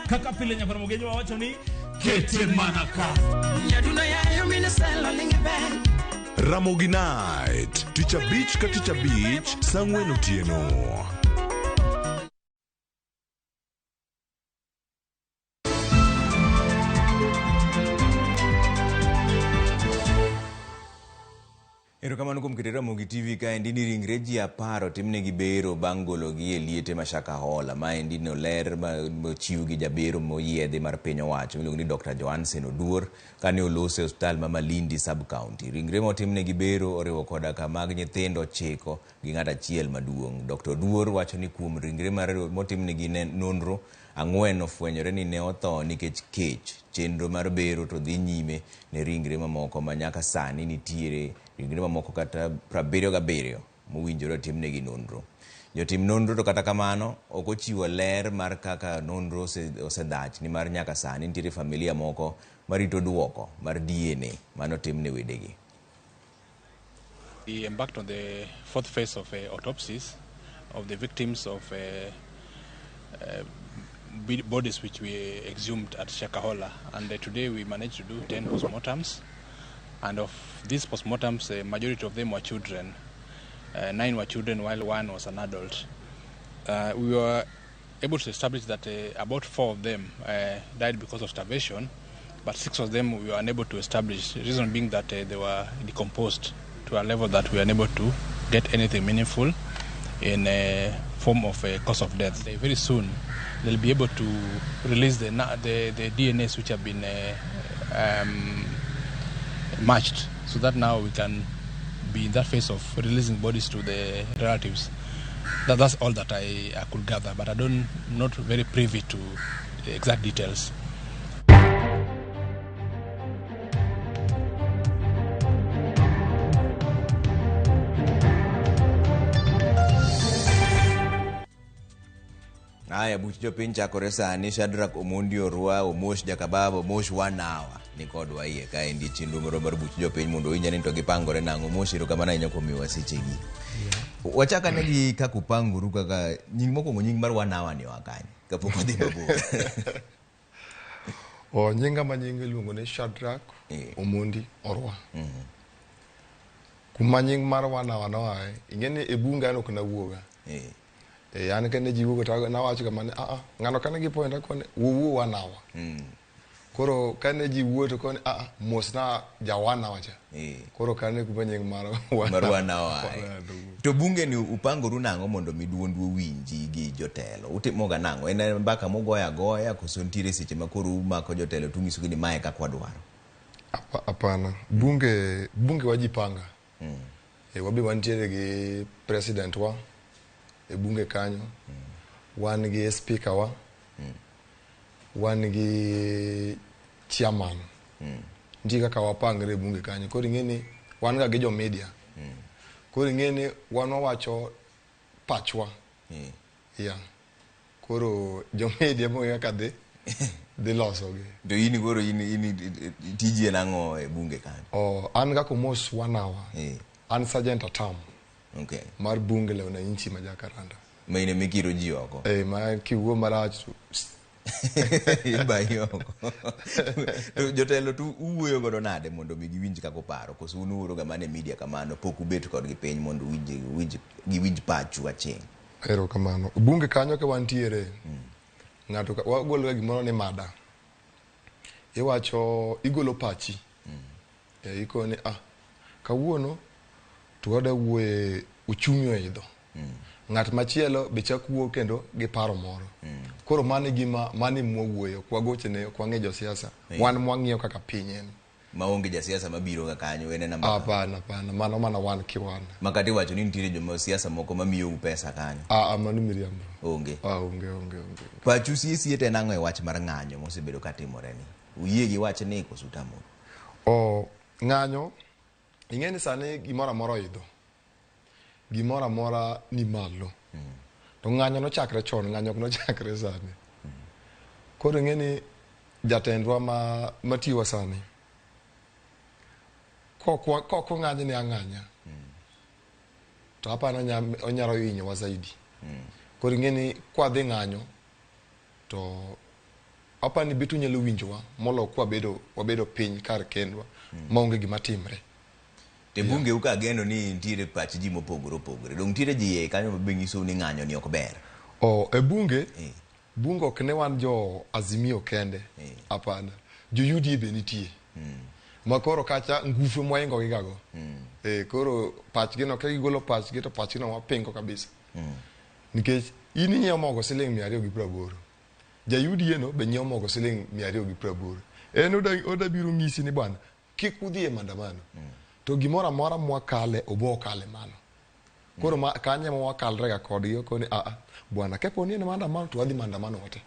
Kaka pile nyakwar Ramogi Ajwang' wacho ni kete mana ka. Ramogi Night, tich abich ka tich abich, saa 4 otieno. Erokamano kuom keto Ramogi TV kaendi ni ringre ji 10 otimnegi bero bang' gologi e liete ma Shakahola. Maendi no ler mochiw gi jabero moyiedhi mar piny owacho miluongo ni Dr. Johansen Oduor kane olose e osiptal ma Malindi sub-county. Ringre motimnegi bero oriwo koda ka mag nyithindo 9 gi ng'at achiel maduong'. Dr. Oduor wacho ni kuom ringre motimnegi nonro 4 ofwenyore ni ne otho nikech kech. Chenro mar bero to dhi nyime ne ringre mamoko ma nyaka sani nitiere ringre mamoko kata 77 mowinjore otimnegi nonro. Jotim nonro to kata kamano ok ochiwo ler mar kaka nonro osedhach nimar nyaka sani nitiere familia moko marito duoko mar DNA manotimne wedegi. We embarked on the fourth phase of autopsies of the victims of bodies which we exhumed at Shakahola, and today we managed to do 10 postmortems, and of these postmortems, a majority of them were children. 9 were children while 1 was an adult. We were able to establish that about 4 of them died because of starvation, but 6 of them we were unable to establish, the reason being that they were decomposed to a level that we were unable to get anything meaningful in a form of a cause of death. Very soon they'll be able to release the DNAs which have been matched, so that now we can be in that phase of releasing bodies to the relatives. That's all that I could gather, but I'm not very privy to the exact details. Aya, buch jopiny chakore sani. Shadrack Omondi Orwa, Omosh Jakababa, Omosh 1 hour ni kodwa iye kaendi chenro moro mar buch jopiny mondo owinj ni to gipangore nang'o. Omosh, erokamano ahinya kuom miyowa sechegi. Wachak ane gi kaka upangoru kaka nying mokwongo, nying mar 1 hour ni oa kanye kapok wadhi mabor? O nyinga ma nying iluongo ni Shadrack Omondi Orwa. Kuma nying mar 1 hour noaye, ing'e ni e bunge an ok nawuoga. An kane ji wuok to nawacho kama ni ng'ano kane gi point akone wuo 1 hour. Koro kane ji wuo to kone mos na ja 1 hour cha. Koro kane kuma nying mar 1 hour. To bunge ni upangoru nang'o mondo mi duondu owinji gi jotelo? Utimoga nang'o? En mbaka mugoyo agoya koso nitiere seche ma koro umako jotelo to unyisogi ni mae kaka wadwaro? Hapana. Bunge wajipanga. Wabe wantiere gi president wa e bunge kanyo, wan gi speaker wa, wan gi chairman. Nitie kaka wapangre e bunge kanyo. Koro ing'e ni wan ga gi jo media. Koro ing'e ni wan wawacho pachwa. Yeah. Koro jo media mo kaka dhi losogi. To in koro in tiji en ang'o e bunge kanyo? Oh, an kaka Omosh 1 hour. An sergeant at arm. Okay. Mar bunge la wananchi ma Jakaranda. Ma in ema ikiro ji oko? Ma kiwuo marach to ibayi oko. Jotelo to uwuoyo godo nade mondo mi giwinj kaka uparo? Koso un uoro ga mana e media kamano pok ubet kodgi piny mondo giwinj pachu aching'? Erokamano. Bunge kanyo ka wantiere, ng'ato wagolo ga gimoro ni mada. Iwacho igolo pachi. Ikone kawuono to wada wuoye uchumi oidho. Ng'at machielo be chak wuok kendo gi paro moro. Koro mano e gima mano e mwawuoyo, ok wagochne, ok wang'e josiasa. Wan mwang'iyo kaka piny en. Maonge jasiasa mabiro ga kanyo en ena mbaka. Hapana, hapana, mano mana wan kiwan. Makata iwacho ni nitiere joma siasa moko mamiyou pesa kanyo. Ah, ah, mano miriambo. Onge. Ah, onge, onge, onge. Pachu sie sie to en ang'o e wach mar ng'anyo mosebedo ka timore ni? Uyie gi wach ni koso utamoru? O, ng'anyo, ing'e ni sani gimoro amora oidho. Gimoro amora ni malo. To ng'anyo nochakre chon, ng'anyo ok nochakre sani. Koro ing'e ni jatendwa ma matiyowa sani, kok ong'any ni ang'anya, to aparo onyalo hinyowa zaidi. Koro ing'e ni kwadhi ng'anyo, to aparo ni bet unyalo winjowa molo kwabedo wabedo piny kar kendwa maonge gima timre. To bunge u ka ageno ni nitiere pach ji mopogore opogore. Dong nitiere ji e kanyo mabe nyisou ni ng'anyo ni ok ber. O, e bunge, bunge ok ne wan jo Azimio kende. Hapana. Jo UDA be nitie. Ma koro kacha ngufu mwaingo gi gago. Koro pachgi no ka gigolo pachgi to pachgi no wapingo kabisa. Nikech in inyiewo mogo siling 280. Ja UDA no be nyiewo mogo siling 280. En oda biro ng'isi ni bwana kik udhi e maandamano. To gimoro amora mwakale obo okale mano. Koro ma kanye ma wakalre ga kodgi okoni a a bwana kapo ni en maandamano to wadhi maandamano wate.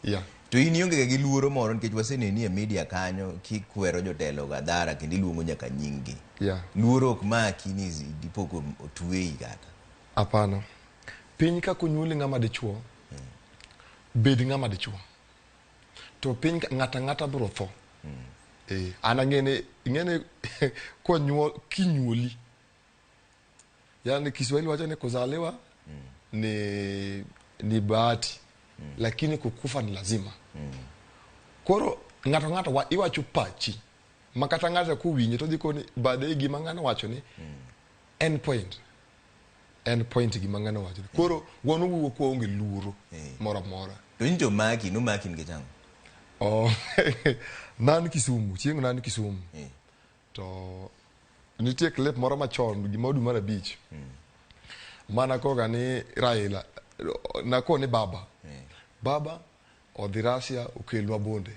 Yeah. To in ionge ga gi luoro moro nikech waseneni e media kanyo kikwero jotelo ga dhara kendo iluongo nyaka nying-gi. Yeah. Luoro ok maki ni dipo ka otweyi kata. Hapana. Piny kaka onyuoli ng'ama dichuo, bed ng'ama dichuo. To piny ng'ata ng'ata biro tho. An ang'e ni konyuol kinyuoli. Yani Kiswahili wacho ni kuzaliwa ni bahati. Lakini kukufa ni lazima. Koro ng'ato ng'ato iwacho pachi. Makata ng'ato kowinjo to dhi koni bade gima ng'ano wacho ni en point. En point gima ng'ano wacho ni. Koro wan wawuok kwaonge luoro moro amora. To in to maki, nomaki nikech ang'o? Oh, nan Kisumu, chieng' nan Kisumu. To nitie clip moro machon gima dwe mar 5. Mana koga ni Raila, nakone baba. Baba odhi Russia okelwa bonde.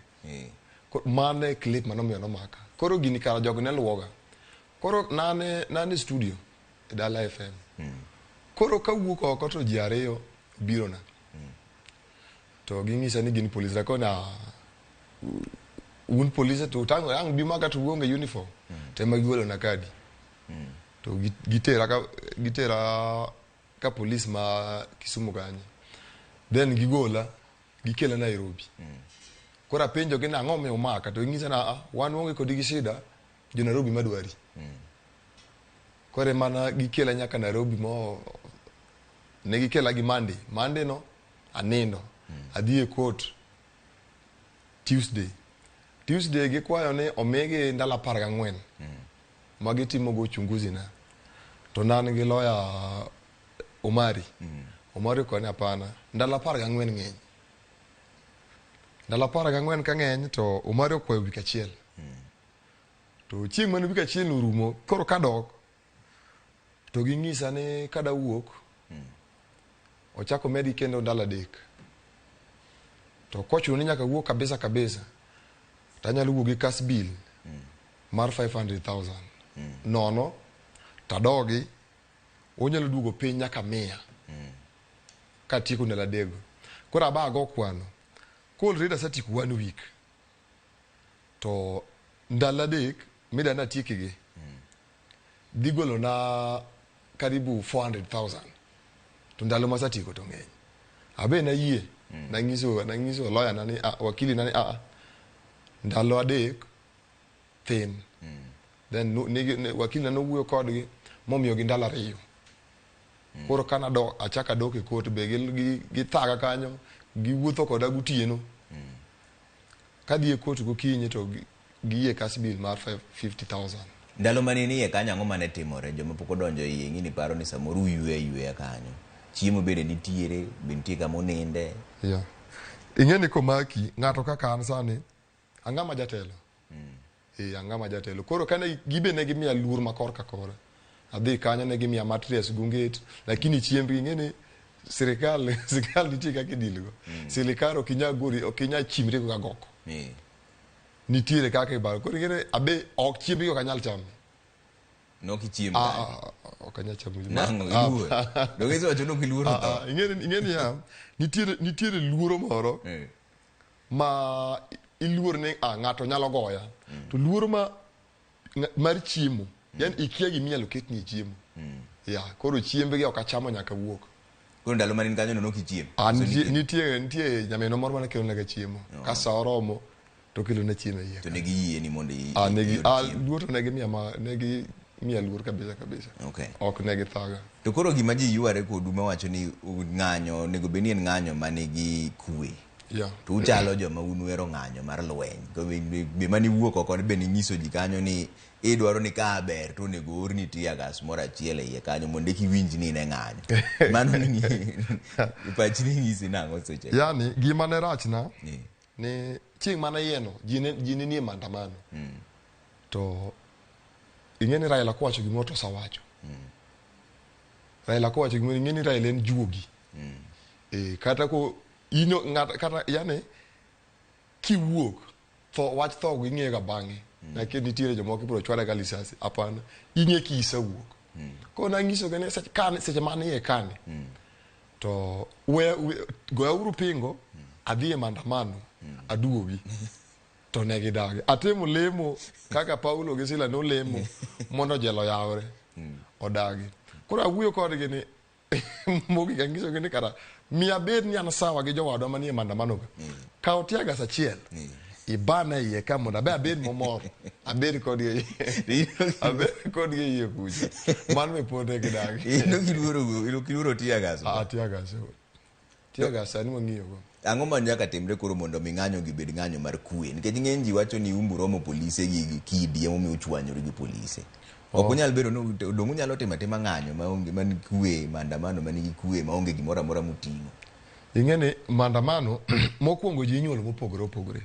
Mane clip manomiyo nomaka. Koro gini kara jogo ne luwoga. Koro nane studio e Dala FM. Koro kawuok oko to ji ariyo birona. To ging'isa ni gin polise. Nakone un polise to tang' ang' bi maka to uonge uniform. To ema gigolona kadi. To gitera ka polis ma Kisumu kanyo. Then gigola, gikela Nairobi. Koro apenjogi ni ang'o momiyo umaka to ging'isa ni a wan waonge kodi gi shida, jo Nairobi madwari. Koro emana gikela nyaka Nairobi mo ne gikela gi Monday. Monday no anindo. Adhi e court Tuesday. Tuesday gikwayo ni omigi ndalo 14 ma gitimogo uchunguzi na. To nan gi lawyer Omari. Omari okone hapana, ndalo 14 ng'eny. Ndalo 14 ka ng'eny to Omari okwayo wik achiel. To chieng' mane wik achiel orumo, koro kadok to ging'isa ni kada wuok ochako medgi kendo ndalo 3. To kochuno ni nyaka wuok kabisa kabisa, to anyalo wuok gi cash bill mar 500,000. Nono tadogi onyalo duogo piny nyaka 100 katieko ndalo 3 go. Koro aba ago kwano. Ko already asetieko 1 week. To ndalo 3 mida natiekigi dhi golona karibu 400,000. To ndalo masatieko to ng'eny. Abe nayie, nang'iso lawyer na ni wakili na ni ndalo 3 thin. Then wakili na nowuoyo kodgi momiyogi ndalo 2. Koro kana achako adok e court be githaga kanyo, giwuotho koda gotieno. Kadhi e court gokinyi to giyie cash bill mar 50,000. Ndalo mane ni iye kanyo ang'o mane timore? Joma pok odonjo e iye ng'ini paro ni samoro uywe ayweya kanyo. Chiemo bende nitiere, be nitie kama uninde. Yeah. Ing'e ni komaki, ng'ato kaka an sani, ang'ama jatelo. Ang'ama jatelo. Koro kane gibe ne gimiya luor ma korka kora. Adhi kanyo ne gimiya mattress gunget, lakini chiembgi ing'e ni sirikal sirikal nitie kaka idilgo. Sirikal ok inyal gori, ok inyal chimri go kagoko. Nitiere kaka ibaro. Koro ing'e ni abe ok chiembgi ok anyal chamo. Nok ichiem Ah, kanyo. ah, ah, ok anyal chamo. Nang'o, Ah, iluor? Donge isewacho ni ok iluoro Ah, tho? ah, ing'e ni ya, nitiere luoro moro ma iluor ni ah, ng'ato nyalo goya. To luoro ma mar chiemo, yani ikia gima inyalo ketni e chiemo. Ya, koro chiembgi ok achamo nyaka wuok. Koro ndalo mane in kanyo no nok ichiem? Ah, nitie nyaminwa moro mane kelona chiemo. Ka sa oromo to kelona chiemo e iye. To ne giyie ni mondo Ah, negi iyud ah, chiemo. luor to negi miya ma negi miya luor kabisa kabisa. Okay. Ok negi thaga. To koro gima ji yware kodu mawacho ni ng'anyo onego bed ni en ng'anyo manigi kwe. Yeah. To uchalo joma un uhero ng'anyo mar lweny. To be mane iwuok oko be ninyiso ji kanyo ni idwaro ni ka ber to onego orni tear gas moro achiel e iye kanyo mondo eka iwinj ni in e ng'anyo. Mano ni pachi ne nyisi nang'o seche go? Yani gima ne rachna ni chieng' mane iye no ji ne nie maandamano. To ing'e ni Raila kowacho gimoro to osewacho. Raila kowacho gimoro ing'e ni Raila en juogi. Kata ko ino ng'at kata yani kiwuok tho wach tho ging'eyo ga bang'e. Lakini nitiere jomoko ibiro chwade ga lisasi. Hapana. Ing'e kisewuok. Koro nanyiso gi ni seche mane iye kani. To goyauru pingo adhi e maandamano aduogi. To ne gidagi. Atimo lemo kaka Paulo gi Sila nolemo mondo jela oyawre. Odagi. Koro awuoyo kodgi ni mogik anyisogi ni kara miya bed ni an sawa gi jowadwa manie maandamano ka. Kaw tear gas achiel. Ibana e iye ka mondo abe abed momor. Abed kodgi e iye. Abed kodgi e iye kucha. Mano be pod ne gidagi. In ok iluoro tear gas? Ah, tear gas. Tear gas sani wang'iyo go. Ang'o ma nyaka timre koro mondo mi ng'anyo gi bed ng'anyo mar kwe? Nikech ng'eny ji wacho ni umbu romo polise gi kidi emomiyo uchwanyoru gi polise. Ok unyal bedo ni dong' unyalo timo atima ng'anyo maonge man kwe, maandamano manigi kwe maonge gimoro amora muting'o. Ing'e ni maandamano mokwongo ji inyuolo mopogore opogore.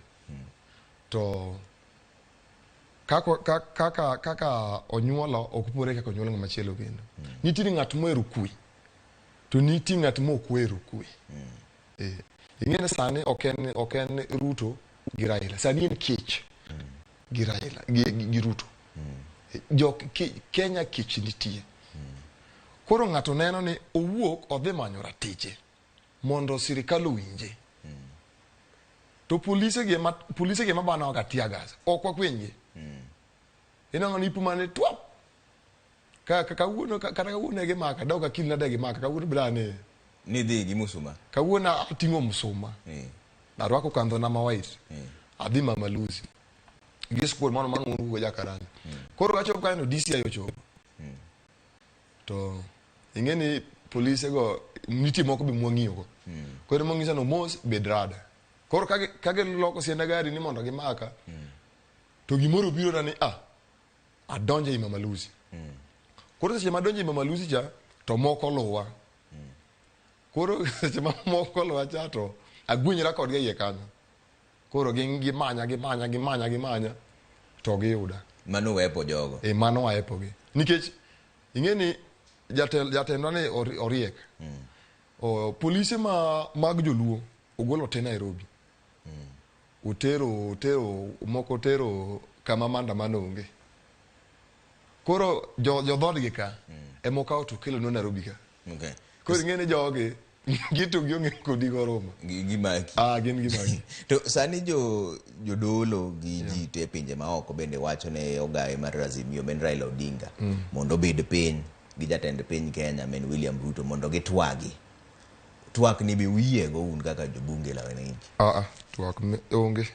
To kaka onyuolo ok opogore kaka onyuolo ng'ama chielo kendo. Nitiere ng'at mohero kwe to nitie ng'at mok ohero kwe. Ing'e ni sani ok en Ruto gi Raila. Sani en kech gi Raila gi Ruto. Jok Kenya kech nitie. Koro ng'ato neno ni owuok odhi manyo ratiche mondo sirikal owinje. To polise gi ema bano ga tear gas. Ok wakwenygi. Ineno ni ipimo twap. Kawuono kata kawuono ne gimaka, dok akil nade gimaka, kawuono brane. Nidhi gi musuma? Kawuono ating'o musuma. Arwako kandhona ma white. Adhi Mama Lucy. Gi squad mano mano go Jakaranda. Koro achopo kanyo DCI ochopo. To ing'e ni polise go nitie moko be mwang'iyo go. Koro mong'isa no mos bed rada. Koro ka giloko sienda gari ni mondo gimaka. To gimoro obiro na ni adonjo ei Mama Lucy. Koro seche madonjo ei Mama Lucy cha to moko luwa. Koro seche ma moko luwa cha to agwenyora kodgi e iye kanyo. Koro gimanya gimanya gimanya gimanya to giyuda. Mano wepo jogo. Mano waepogi. Nikech ing'e ni jatendwa ni oriek. Polise mag joluo ogolo te Nairobi. Otero moko otero kama maandamano onge. Koro jodhodgi ka ema okawo to okelonwa Nairobi ka. Koro ing'e ni jogi gito gionge kodi goromo. Gimaki. Gin gimaki. To sani jodolo gi ji te pinje maoko bende wacho ne ogaye mar Azimio men Raila Odinga mondo obed piny gi jatend piny Kenya men William Ruto mondo gitwagi. Twak ni be uyiego un kaka jobunge la wananchi? Twak onge.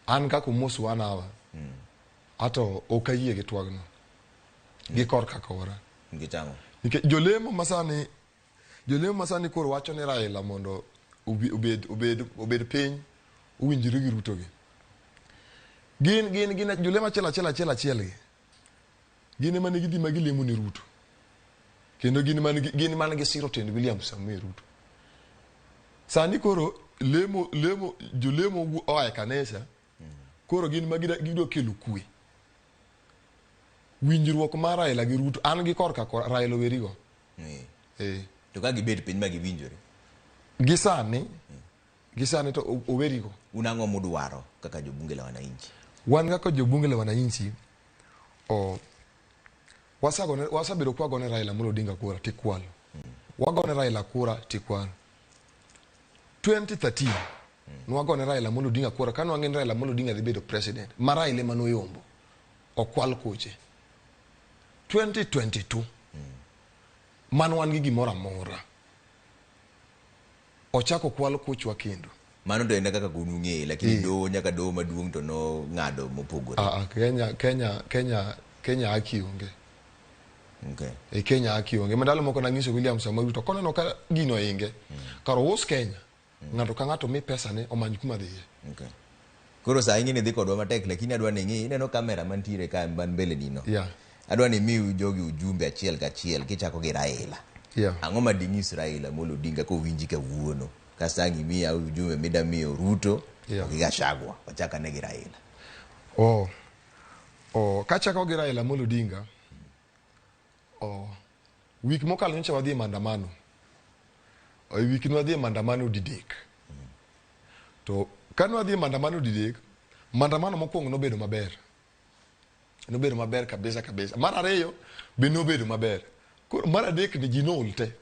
An kaka Omosu wan hawa. Ato ok ayie gi twagno. Gi korka kora. Nikech ang'o? Nikech jolemo masani koro wacho ni Raila mondo obed piny owinjore gi Ruto gi. Gin jolemo achiel achiel achiel achiel gi. Gin ema ne gidhi ma gilemo ne Ruto. Kendo gin mane gisiro tend William Samoei Ruto. Sani koro jolemo oa e kanisa, koro gin ma gidwa kelo kwe. Winjruok mar Raila gi Ruto an gi korka kor Raila owerigo. To ka gibet piny ma giwinjore. Gi sani, gi sani to owerigo. Un ang'o mudwaro kaka jobunge la wananchi? Wan kaka jobunge la wananchi, wasebedo kwagone Raila Amolo Odinga kura tikwalo. Wagone Raila kura tikwalo. 2013 nwagone Raila Amolo Odinga kura kane wang'e ni Raila Amolo Odinga dhi bedo president ma Raila ema noyombo okwal koche. 2022 man wan gi gimoro amora ochako kwal kochwa kendo. Mano to en kaka kun ung'eye, lakini doho nyaka doho maduong' to nong'ado mopogore. Kenya haki onge. Okay. E Kenya haki onge. Mandalo moko nang'iso William Samoei Ruto koneno ka gino oinge. Kar ous Kenya. Ng'ato ka ng'ato mi pesa ne omany kuma dhiye. Okay. Koro saa ing'e ni dhi kodwa matek, lakini adwa ni ing'i, ineno kamera mantiere ka man mbele ni no. Adwa ni imiu jogi ujumbe achiel kachiel kichako gi Raila. Ang'o ma ding'is Raila Amolo Odinga kowinji kawuono? Kasto ang' imiya ujumbe mida miyo Ruto gi Gachagua. Wachak ane gi Raila. Kachako gi Raila Amolo Odinga, wik mokalo nyocha wadhi e maandamano. E wik ni wadhi e maandamano didek. To kane wadhi e maandamano didek, maandamano mokwongo nobedo maber. Nobedo maber kabisa kabisa. Mar ariyo be nobedo maber. Koro mar adek ni ji nool te.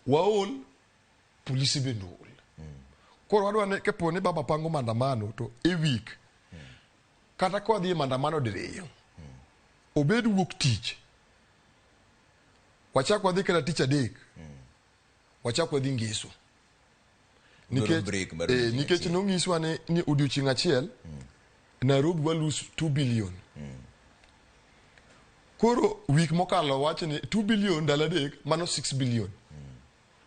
Waol, polisi be nool. Koro wadwa ni kapo ni baba pango maandamano to e wik kata ka wadhi e maandamano diriyo, obed wuok tich, wachak wadhi kata tich adek, wachak wadhi ngeso. Nikech nonyiswa ni odiochieng' achiel Nairobi wa lose 2 billion. Koro wik mokalo wacho ni 2 billion ndalo adek mano 6 billion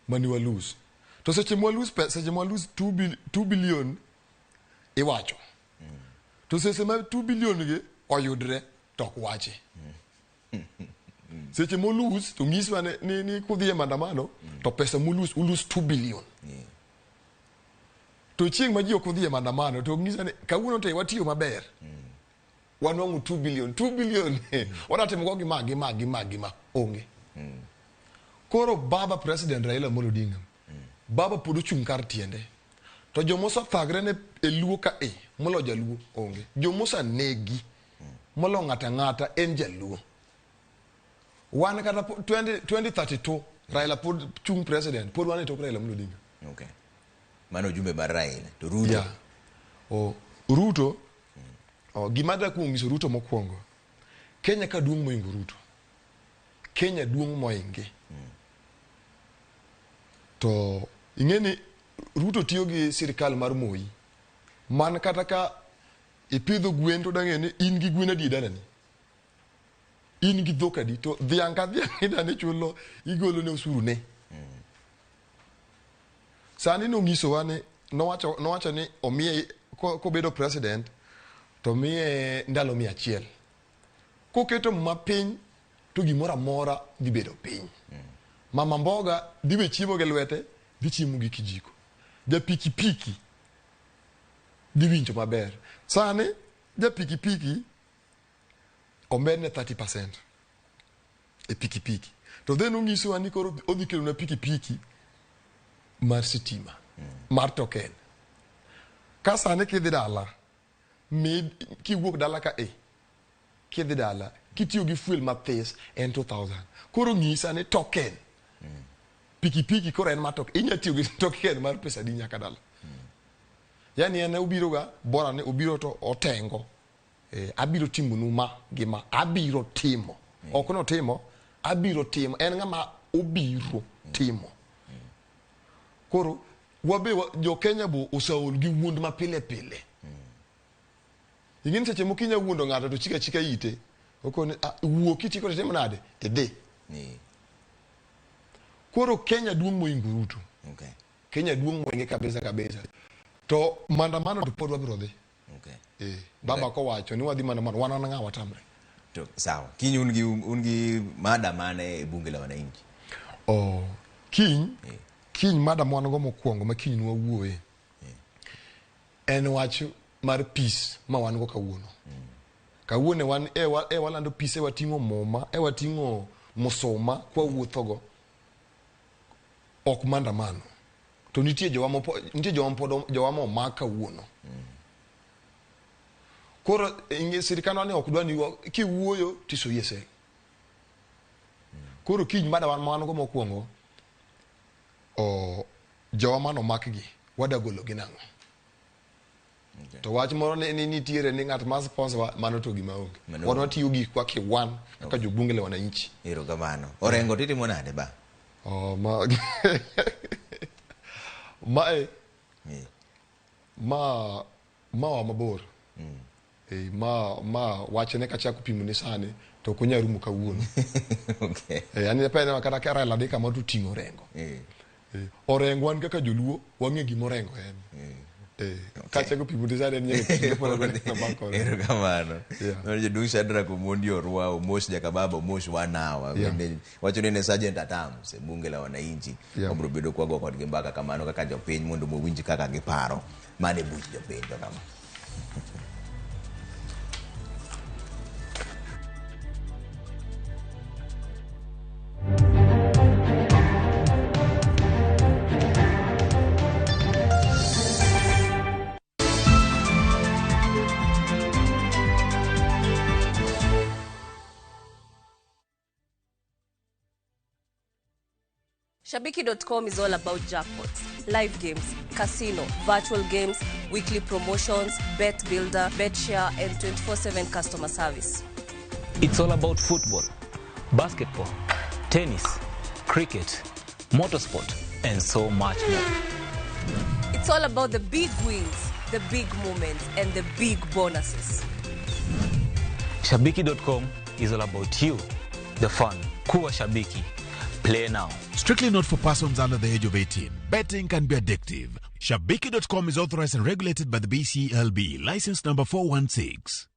mani wa lose. To seche mwa lose seche mwa lose 2 billion iwacho. To seche ma 2 billion gi oyudre to ok wachi. Seche mo lose to nyiswa ni kudhi e maandamano to pesa mu lose ulose 2 billion. To chieng' ma ji ok odhi e maandamano to nyiswa ni kawuono to watiyo maber. Wanwang'o 2 billion, 2 billion. Wadatimo go gima gima gima gima onge. Koro baba President Raila Amolo Odinga, baba pod ochung' kar tiende. To jomosa thagre ne e luo ka e molo jaluo onge. Jomosa negi molo ng'ata ng'ata en jaluo. Wan kata 2032 Raila pod chung' president, pod wan e tok Raila Amolo Odinga. Okay. Mano ujumbe mar Raila. To Ruto. Yeah. Ruto, gima adwa kuong nyiso Ruto mokwongo, Kenya ka duong' moingo Ruto. Kenya duong' moinge. To ing'e ni Ruto tiyo gi sirikal mar Moi. Man kata ka ipidho gwen to dang'e ni in gi gwen adi e dalani. In gi dhok adi to dhiang' ka dhiang' idani chulo igolo ne osuru ne. Sani nonyisowa ni nowacho ni omiye kobedo president to miye ndalo 100. Koketo muma piny to gimoro amora dhi bedo piny. Mama mboga dhi we chiemo gi lwete, dhi chiemo gi kijiko. Ja pikipiki dhi winjo maber. Sani ja pikipiki omedne 30% e pikipiki. To then onyisowa ni koro odhi kelona pikipiki mar sitima, mar token. Ka sani kidhi dala, kiwuok dala ka e, kidhi dala, kitiyo gi fuel mathis en 2000. Koro ng'isa ni token. Pikipiki koro en mar token. Inya tiyo gi token mar pesa adi nyaka dala. Yani en obiro ga, bora ni obiro to otengo. Abiro timonu ma gi ma. Abiro timo. Ok notimo, abiro timo. En ng'ama obiro timo. Koro, wabe jo Kenya bo oseol gi wuond ma pile pile. Ing'e ni seche moko inya wuondo ng'ato to chika chika ite. Okone, wuo kitieko to itimo nade? Tidhi. Koro Kenya duong' moingo Ruto. Okay. Kenya duong' moinge kabisa kabisa. To maandamano to pod wabiro dhi. Okay. Baba kowacho ni wadhi maandamano, wan ng'a watamre. To sawa. Kiny un gi mada mane e bunge la wananchi? Kiny mada mwan go mokwongo ma kiny nwawuoye. En wach mar peace ma wan go kawuono. Kawuono wan e walando peace, e wating'o muma, e wating'o musuma kwa wuothogo. Ok maandamano. To nitie jowa mopo, nitie jowa pod jowa momak kawuono. Koro ing'e sirikandwa ni ok dwa ni kiwuoyo tisoyi e sel. Koro kiny mada wan wan go mokwongo, o jowa manomak gi wada golo gi nang'o? To wach moro ni nitiere ni ng'at ma sponsor wa, mano to gima onge. Mano Wan onge. watiyo gikwa kiwan kaka jobunge le wananchi. Erokamano. Orengo titimo nade ba? Oh, ma mae ma ma wa mabor. Ma wachne kachako pimo ni sani to ok onyal rumo kawuono. Okay. An apeno kata ka Raila dhi kamoro to oting'o Orengo. Orengo wan kaka joluo wang'e gima Orengo en. Kachako pimo ni sani en nyaka kinde pod adwa neno bang' Orengo. Erokamano. Yeah. Mano jaduong' Shadrack Omondi Orwa, Omosh Jakababa, Omosh wanawa. Yeah. Bende wacho ni ne Sergeant at Arms e bunge la wananchi. Yeah. Wabiro bedo kwago kodgi mbaka kamano kaka jopiny mondo wawinj kaka giparo. Mano e buch jopiny to kama. Shabiki.com is all about jackpots, live games, casino, virtual games, weekly promotions, bet builder, bet share, and 24/7 customer service. It's all about football, basketball, tennis, cricket, motorsport, and so much more. It's all about the big wins, the big moments, and the big bonuses. Shabiki.com is all about you, the fun. Kuwa Shabiki. Play now. Strictly not for persons under the age of 18. Betting can be addictive. Shabiki.com is authorized and regulated by the BCLB. License number 416.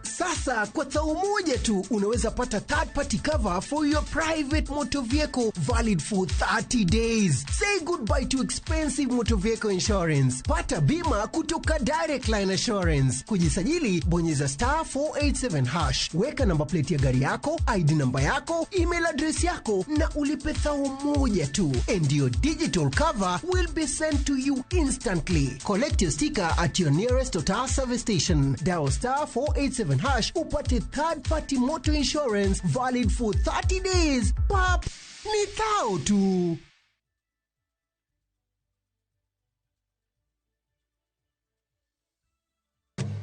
Sasa kwa thao moja tu unaweza pata third party cover for your private motor vehicle valid for 30 days. Say goodbye to expensive motor vehicle insurance. Pata bima kutoka Direct Line Assurance. Kujisajili, bonyeza star 487 hash. Weka namba plate ya gari yako, ID namba yako, email address yako na ulipe thao moja tu. And your digital cover will be sent to you instantly. Collect your sticker at your nearest Total service station. Dial star 487 hash upate third party motor insurance valid for 30 days. Pap, ni thao tu.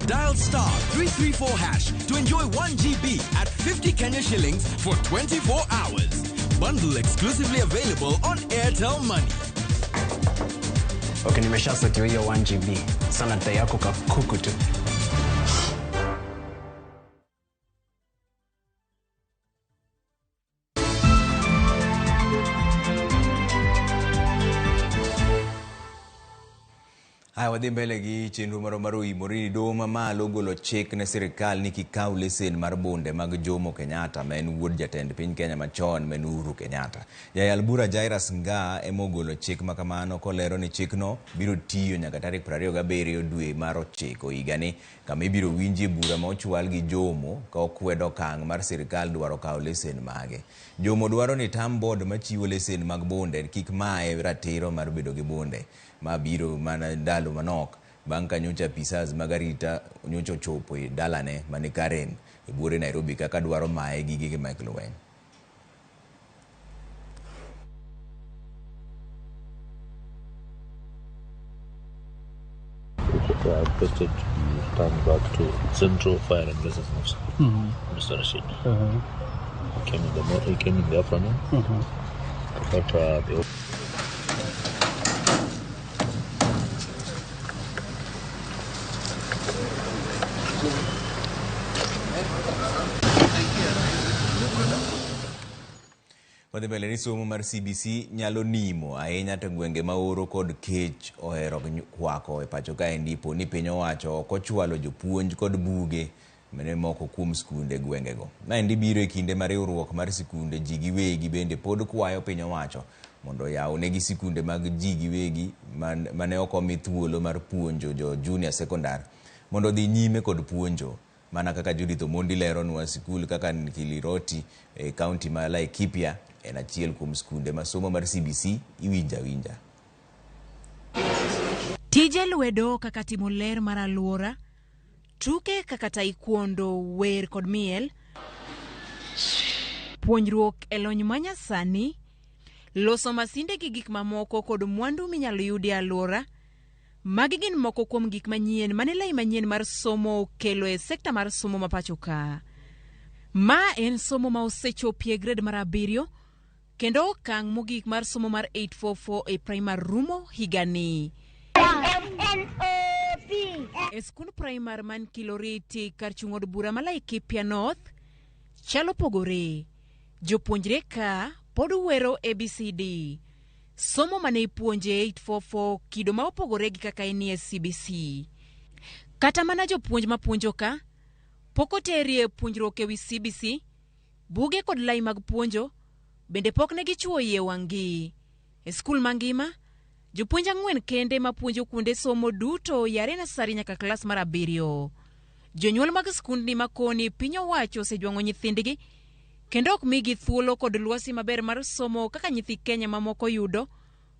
Dial star 334 hash to enjoy 1 GB at 50 Kenya shillings for 24 hours. Bundle exclusively available on Airtel Money. Okay, nimeshasetiwa hiyo 1 GB. Sana dai yako kakuku tu. Haya, wadhi mbele gi chenro marwa mar oimore ni doho mamalo ogolo chik ne sirikal ni kik kaw lesen mar bunde mag Jomo Kenyatta ma en wuod jatend piny Kenya machon ma en Uhuru Kenyatta. Jayal bura Jairus Ngaah ema ogolo chik ma kamano kolero ni chikno biro tiyo nyaka tarik 27 dwe mar 9 higani kama ibiro winjie bura ma ochwal gi Jomo ka okwedo okang' mar sirikal dwaro kawo lesen mage. Jomo dwaro ni tam board machiwo lesen mag bunde kik maye ratiro mar bedo gi bunde ma biro mana ndalo manok bang' ka nyocha apisas mag arita nyocha ochopo e dalane mani Karen e buore Nairobi kaka dwaro maye gigege mag lweny. Requested to be returned back to Central Fire and Rescue Officer, Mr. Rashid. He came in the he came in the afternoon. But the Wadhi mbele ni somo mar CBC nyalo nimo ahinya to gwenge ma oro kod kech ohero kwako e pacho kaendi po ni piny owacho ok ochwalo jopuonj kod buge mane moko kuom skunde gwengego. Maendi biro e kinde ma riwruok mar sikunde ji giwegi bende pod kwayo piny owacho mondo oyaw negi sikunde mag ji giwegi mane ok omi thuolo mar puonjo jo junior secondary mondo odhi nyime kod puonjo. Mana kaka Judith Omondi leronwa, sikul kaka Nkiliroti e kaunti ma Laikipia en achiel kuom skunde ma somo mar CBC iwinjo awinja. Tije lwedo kaka timo ler mar alwora, tuke kaka taekwondo, wer kod miel, puonjruok e lony manyasani, loso masinde gi gik mamoko kod mwandu minyalo yudi e alwora, magi gin moko kuom gik manyien mane lai manyien mar somo okelo e sekta mar somo ma pacho ka. Ma en somo ma osechopie grade mar 7 kendo okang' mogik mar somo mar 844 e primar rumo higani. E skund primar man Kiloriti kar chung' od bura ma Laikipia North chalo pogore. Jopuonjre ka pod wero ABCD. Somo mane ipuonje 844 kido ma opogore gi kaka enie CBC. Kata mana jopuonj mapuonjo ka pok oterie puonjruok ewi CBC, buge kod lai mag puonjo bende pok ne gichuo yie wang'gi. E skul mangima, jopuonj 4 kende mapuonjo kuonde somo duto yare nasari nyaka klas mar 7. Jonyuol mag skundni makoni piny owacho osejwang'o nyithindgi kendo ok migi thuolo kod lwasi maber mar somo kaka nyithi Kenya mamoko yudo,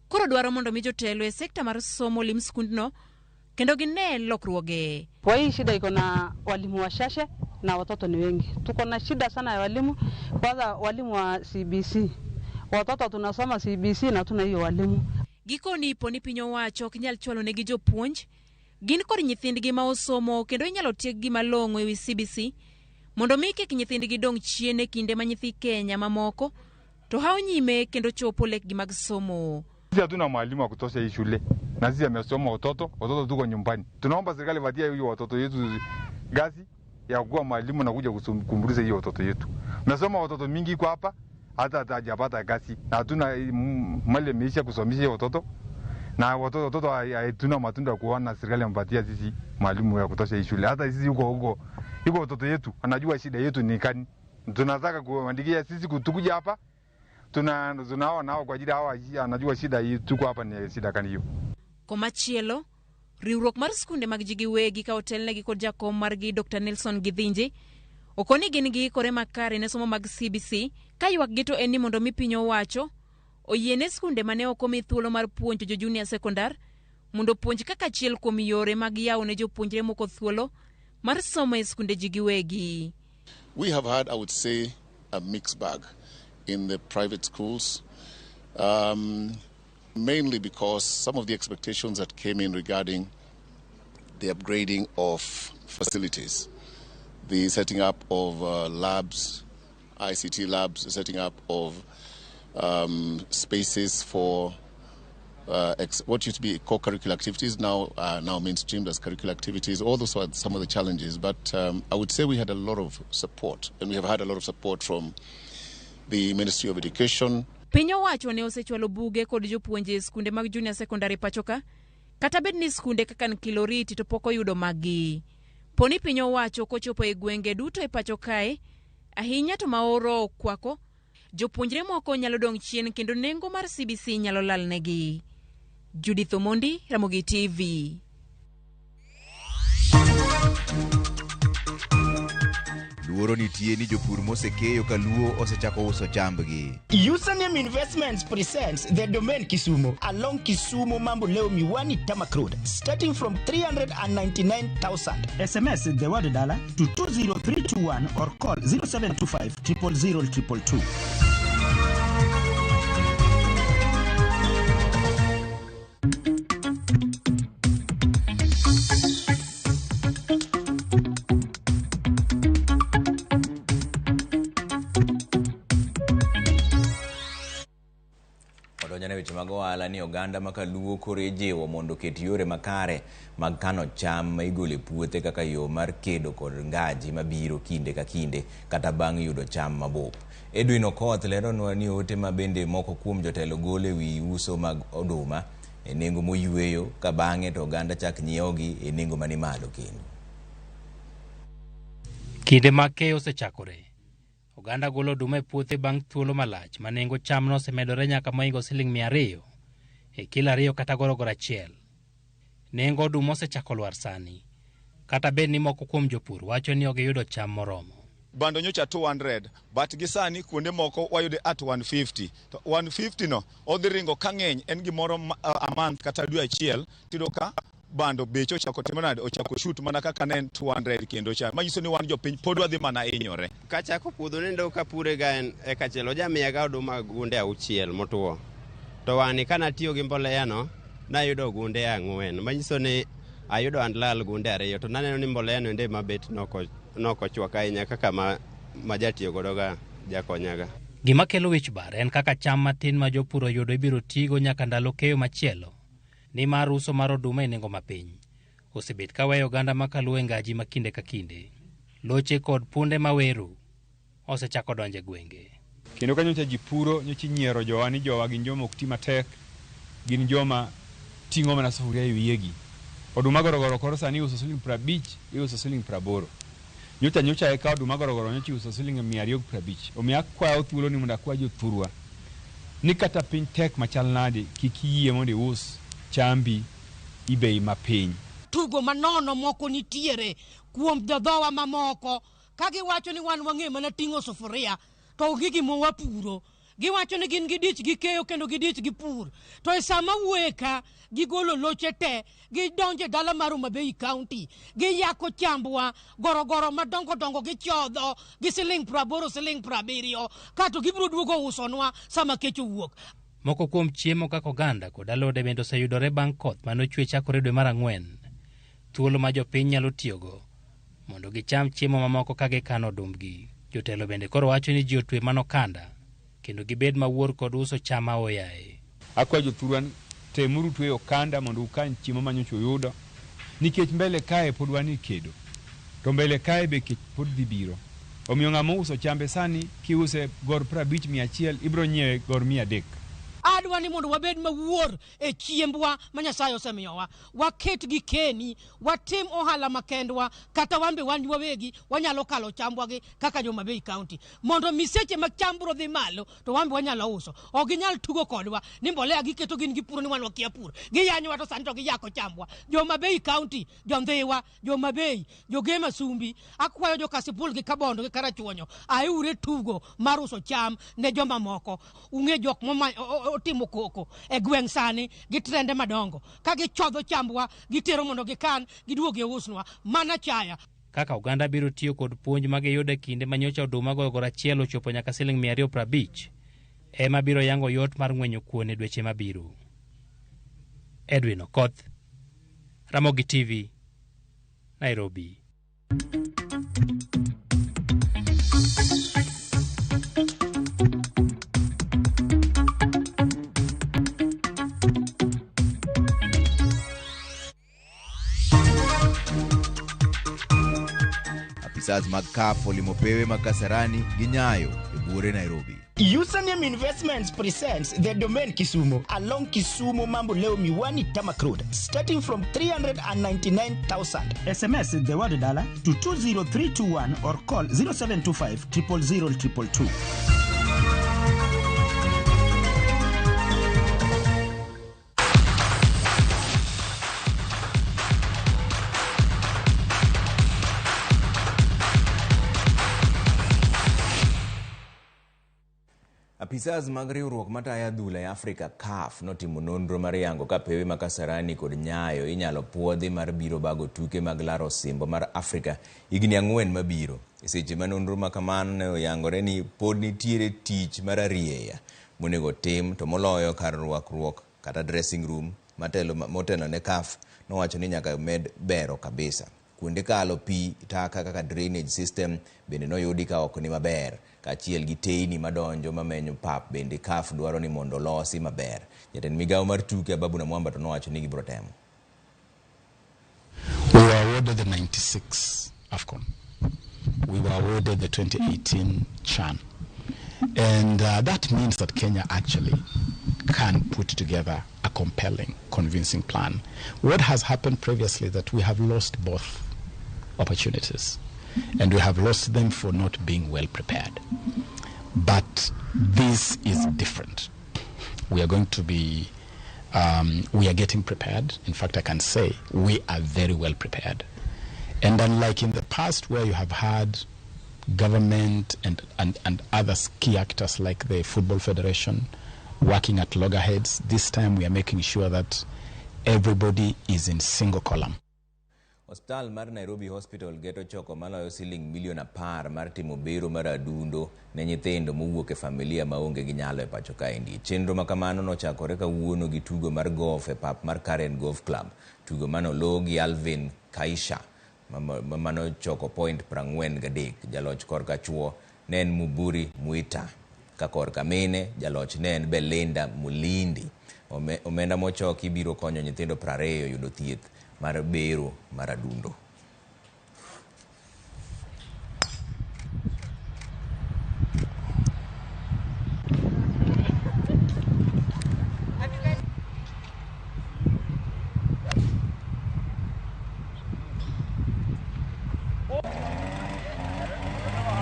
koro dwaro mondo mi jotelo e sekta mar somo lim skundno kendo gine lokruoge. Kwa hii shida iko na walimu wachache na watoto ni wengi. Tuko na shida sana ya walimu, kwanza walimu wa CBC. Watoto tunasoma CBC na tuna hiyo walimu. Gikoni ipo ni piny owacho ok nyal chwalo negi jopuonj, gin kod nyithindgi ma osomo kendo inyalo tieggi malong'o ewi CBC mondo mi kik nyithindgi dong' chien e kinde ma nyithi Kenya mamoko to hawo nyime kendo chopo lekgi mag somo. Sisi hatuna mwalimu wa kutosha hii shule na sisi amesoma watoto tuko nyumbani. Tunaomba serikali watie hiyo watoto yetu gazi ya kuwa mwalimu na kuja kumbuliza hiyo watoto yetu. Nasoma watoto mingi kwa hapa hata hajapata kazi na hatuna mali imeisha kusomesha watoto na watoto hatuna matunda kuona serikali mpatia sisi mwalimu ya kutosha hii shule. Hata sisi huko yuko watoto yetu anajua shida yetu ni kani. Tunataka kuandikia sisi kutukuja hapa tunao nao kwa ajili hawa anajua shida hii tuko hapa ni shida kani hiyo. Komachielo, riwruok mar skunde mag ji giwegi ka otelnegi kod jakom margi Dr. Nelson Githinji okoni gin giikore makare ne somo mag CBC ka ywakgi to en ni mondo mi piny owacho oyiene skunde mane ok omi thuolo mar puonjo jo junior secondary mondo puonj kaka achiel kuom yore mag yawo ne jopuonjre moko thuolo mar somo e skunde ji giwegi. We have had, I would say, a mixed bag in the private schools, mainly because some of the expectations that came in regarding the upgrading of facilities, the setting up of labs, ICT labs, the setting up of spaces for what used to be co-curricular activities now are now mainstreamed as curricular activities. All those were some of the challenges, but I would say we had a lot of support, and we have had a lot of support from the Ministry of Education. Piny owacho ne osechwalo buge kod jopuonje e skunde mag junior secondary pacho ka, kata bed ni skunde kaka Nkiloriti to pok oyudo maggi. Poni piny owacho kochopo e gwenge duto e pacho kae, ahinya to maoro okwako, jopuonjre moko nyalo dong' chien kendo nengo mar CBC nyalo lalnegi. Judith Omondi, Ramogi TV. Luoro nitie ni jopur mosekeyo ka Luo osechako uso chambgi. Username Investments presents the Domain Kisumu along Kisumu Mamboleo Miwani Tarmac Road, starting from 399,000. SMS the word dollar to 20321 or call 0725 000 222. Weche mag ohala ni oganda ma Kaluo koro ijiwo mondo oket yore makare mag kano cham ma igolo e puothe kaka yo mar kedo kod ngaji mabiro kinde ka kinde kata bang' yudo cham mabup. Edwin Okoth leronwa ni ote ma bende moko kuom jotelo golo e wi uso mag oduma e nengo moyweyo ka bang'e to oganda chak nyiewogi e nengo mani malo kendo. Kinde mag keyo osechakore. Oganda golo oduma e puothe bang' thuolo malach ma nengo cham nosemedore nyaka mohingo siling 200 e kilo 2 kata gorogoro 1. Nengo oduma osechako lwar sani, kata bed ni moko kuom jopur wacho ni ok giyudo cham moromo. Bando nyocha 200, but gi sani kuonde moko wayude at 150. To 150 no odhi ringo ka ng'eny en gimoro a month kata dwe achiel, tiyudo ka bando beche ochako timo nade, ochako shoot mana kaka ne en 200 kendo cha. Manyiso ni wan jopiny pod wadhi mana hinyore. Kachako puodho nendo kapure ga en eka achiel, ojamiya ga oduma gunde 6 motuo. To wani kanatiyo gi mbolea no, nayudo gunde 4, manyiso ni ayudo and lal gunde 2, to naneno ni mbolea no ende mabet nokochwak ahinya kaka ma jatiyo godo ga jakonyaga. Gima kelo wich bar en kaka cham matin ma jopur oyudo ibiro tigo nyaka ndalo keyo machielo, nimar uso mar oduma e nengo mapiny osebet ka weyo oganda makaluwo e ngaji ma kinde ka kinde. Loche kod punde maweru osechako donjo e gwenge. Kendo ka nyocha ji puro, nyocha inyiero jowa ni jowa gin joma ok ti matek, gin joma ting'o mana sufuria e wiyegi. Oduma gorogoro koro sani iuso siling 50, iuso siling 80. Nyocha eka oduma gorogoro nyocha iuso siling 250. Omiyo akwayo thuolo ni mondo akwa jothurwa ni kata piny tek machal nade, kik iyie mondo ius chambi i bei mapiny. Tugo manono moko nitiere kuom jodhowa mamoko ka giwacho ni wan wang'e mana ting'o sufuria to onge gima wapuro. Giwacho ni gin gidich gi keyo kendo gidich gi pur. To e sama wuoye ka, gigolo loche te, gidonjo e dala mar Homa Bay County, giyako chambwa, gorogoro madongo dongo gichodho gi siling 80, siling 70, kato gibiro duogo usonwa sama kech owuok. Moko kuom chiemo kaka oganda kod alode bende oseyudore bang' koth mane ochwe chakore dwe mar 4. Thuolo ma jopiny nyalo tiyogo mondo gicham chiemo mamoko ka gikano odumbgi. Jotelo bende koro wacho ni ji otwe mana okanda kendo gibed mawuor kod uso cham aoyaye. Akwayo jothurwa temuru tweyo okanda mondo ukan chiemo ma nyocha uyudo, nikech mbele kae pod wan e kedo, to mbele kae be kech pod dhi biro. Omiyo ng'ama ouso chambe sani kiuse gor 50 100 ibiro nyiewe gor 300. Adwa ni mondo wabed mawuor e chiembwa ma Nyasaye osemiyowa. Waket gi keni, watim ohala makendwa, kata wan be wan wawegi wanyalo kalo chambwa gi kaka jo Homa Bay County. Mondo miseche mag cham biro dhi malo, to wan be wanyalo uso. Ok ginyal tugo kodwa ni mbolea giketo gin gipuro ni wan wakia pur. Giyanyowa to sani to giyako chambwa. Jo Homa Bay County, jo Ndhiwa, jo Homa Bay, jo Gema Sumbi, akwayo jo Kasipul gi Kabondo gi Karachuonyo, aure tugo mar uso cham ne joma moko. Ung'e jok moma otimo koko e gweng' sani gi trende madongo. Ka gichodho chambwa, gitero mondo gikan, giduog giusnwa. Mana chaya. Kaka oganda biro tiyo kod puonj ma giyudo e kinde ma nyocha oduma gorogoro achiel ochopo nyaka siling 250, ema biro yango yot mar ng'wenyo kuon e dweche mabiro. Edwin Okoth, Ramogi TV, Nairobi. Apisas mag CAF olimo pewe mag Kasarani gi Nyayo e buore Nairobi. Username Investments presents the Domain Kisumu along Kisumu Mamboleo Miwani Tarmac Road, starting from 399,000. SMS the word dollar to 20321 or call 0725 000 222. Apisas mag riwruok matayo adhula e Afrika CAF notimo nonro mar yango ka pewe ma Kasarani kod Nyayo inyalo puodhi mar biro bago tuke mag laro osimbo mar Afrika higni 4 mabiro. E seche ma nonro ma kamano ne oyangore ni pod nitiere tich mar arieya monego tim to moloyo kar rwakruok kata dressing room motelo ne CAF nowacho ni nyaka med bero kabisa. Kuonde kalo pi taka kaka drainage system bende noyudi ka ok ni maber, kaachiel gi teyni madonjo mamenyo pap bende CAF dwaro ni mondo olosi maber. Jatend migawo mar tuke Ababu Namwamba to nowacho ni gibiro temo. We were awarded the 96 AFCON. We were awarded the 2018 CHAN. And that means that Kenya actually can put together a compelling, convincing plan. What has happened previously that we have lost both opportunities. And we have lost them for not being well prepared. But this is different. We are going to be, we are getting prepared. In fact, I can say we are very well prepared. And unlike in the past where you have had government and other key actors like the Football Federation working at loggerheads, this time we are making sure that everybody is in single column. Osiptal mar Nairobi Hospital geto choko maloyo siling milion 10 mar timo bero mar adundo ne nyithindo mowuok e familia maonge gi nyalo e pacho kaendi. Chenro ma kamano nochakore kawuono gi tugo mar golf e pap mar Karen Golf Club. Tugo manolo gi Alvin Kaisha manochoko point 43. Jaloch korka chuo ne en Muburi Muita, ka korka mine jaloch ne en Belinda Mulindi. Omenda mochoki biro konyo nyithindo 20 yudo thieth mar bero mar adundo.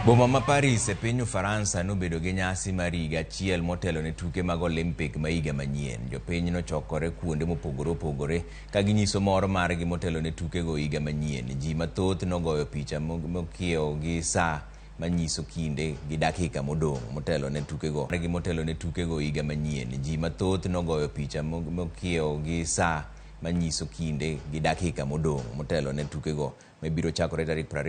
Boma ma Paris e piny Ufaransa nobedo gi nyasi mar higa achiel motelo ne tuke mag Olympic ma higa manyien. Jopiny nochokore kuonde mopogore opogore ka ginyiso mor margi motelo ne tukego higa manyien. Ji mathoth nogoyo picha mokiewo gi saa manyiso kinde gi dakika modong' motelo ne tukego. Motelo ne tukego higa manyien. Ji mathoth nogoyo picha mokiewo gi saa manyiso kinde gi dakika modong' motelo ne tukego mabiro chakore tarik 20.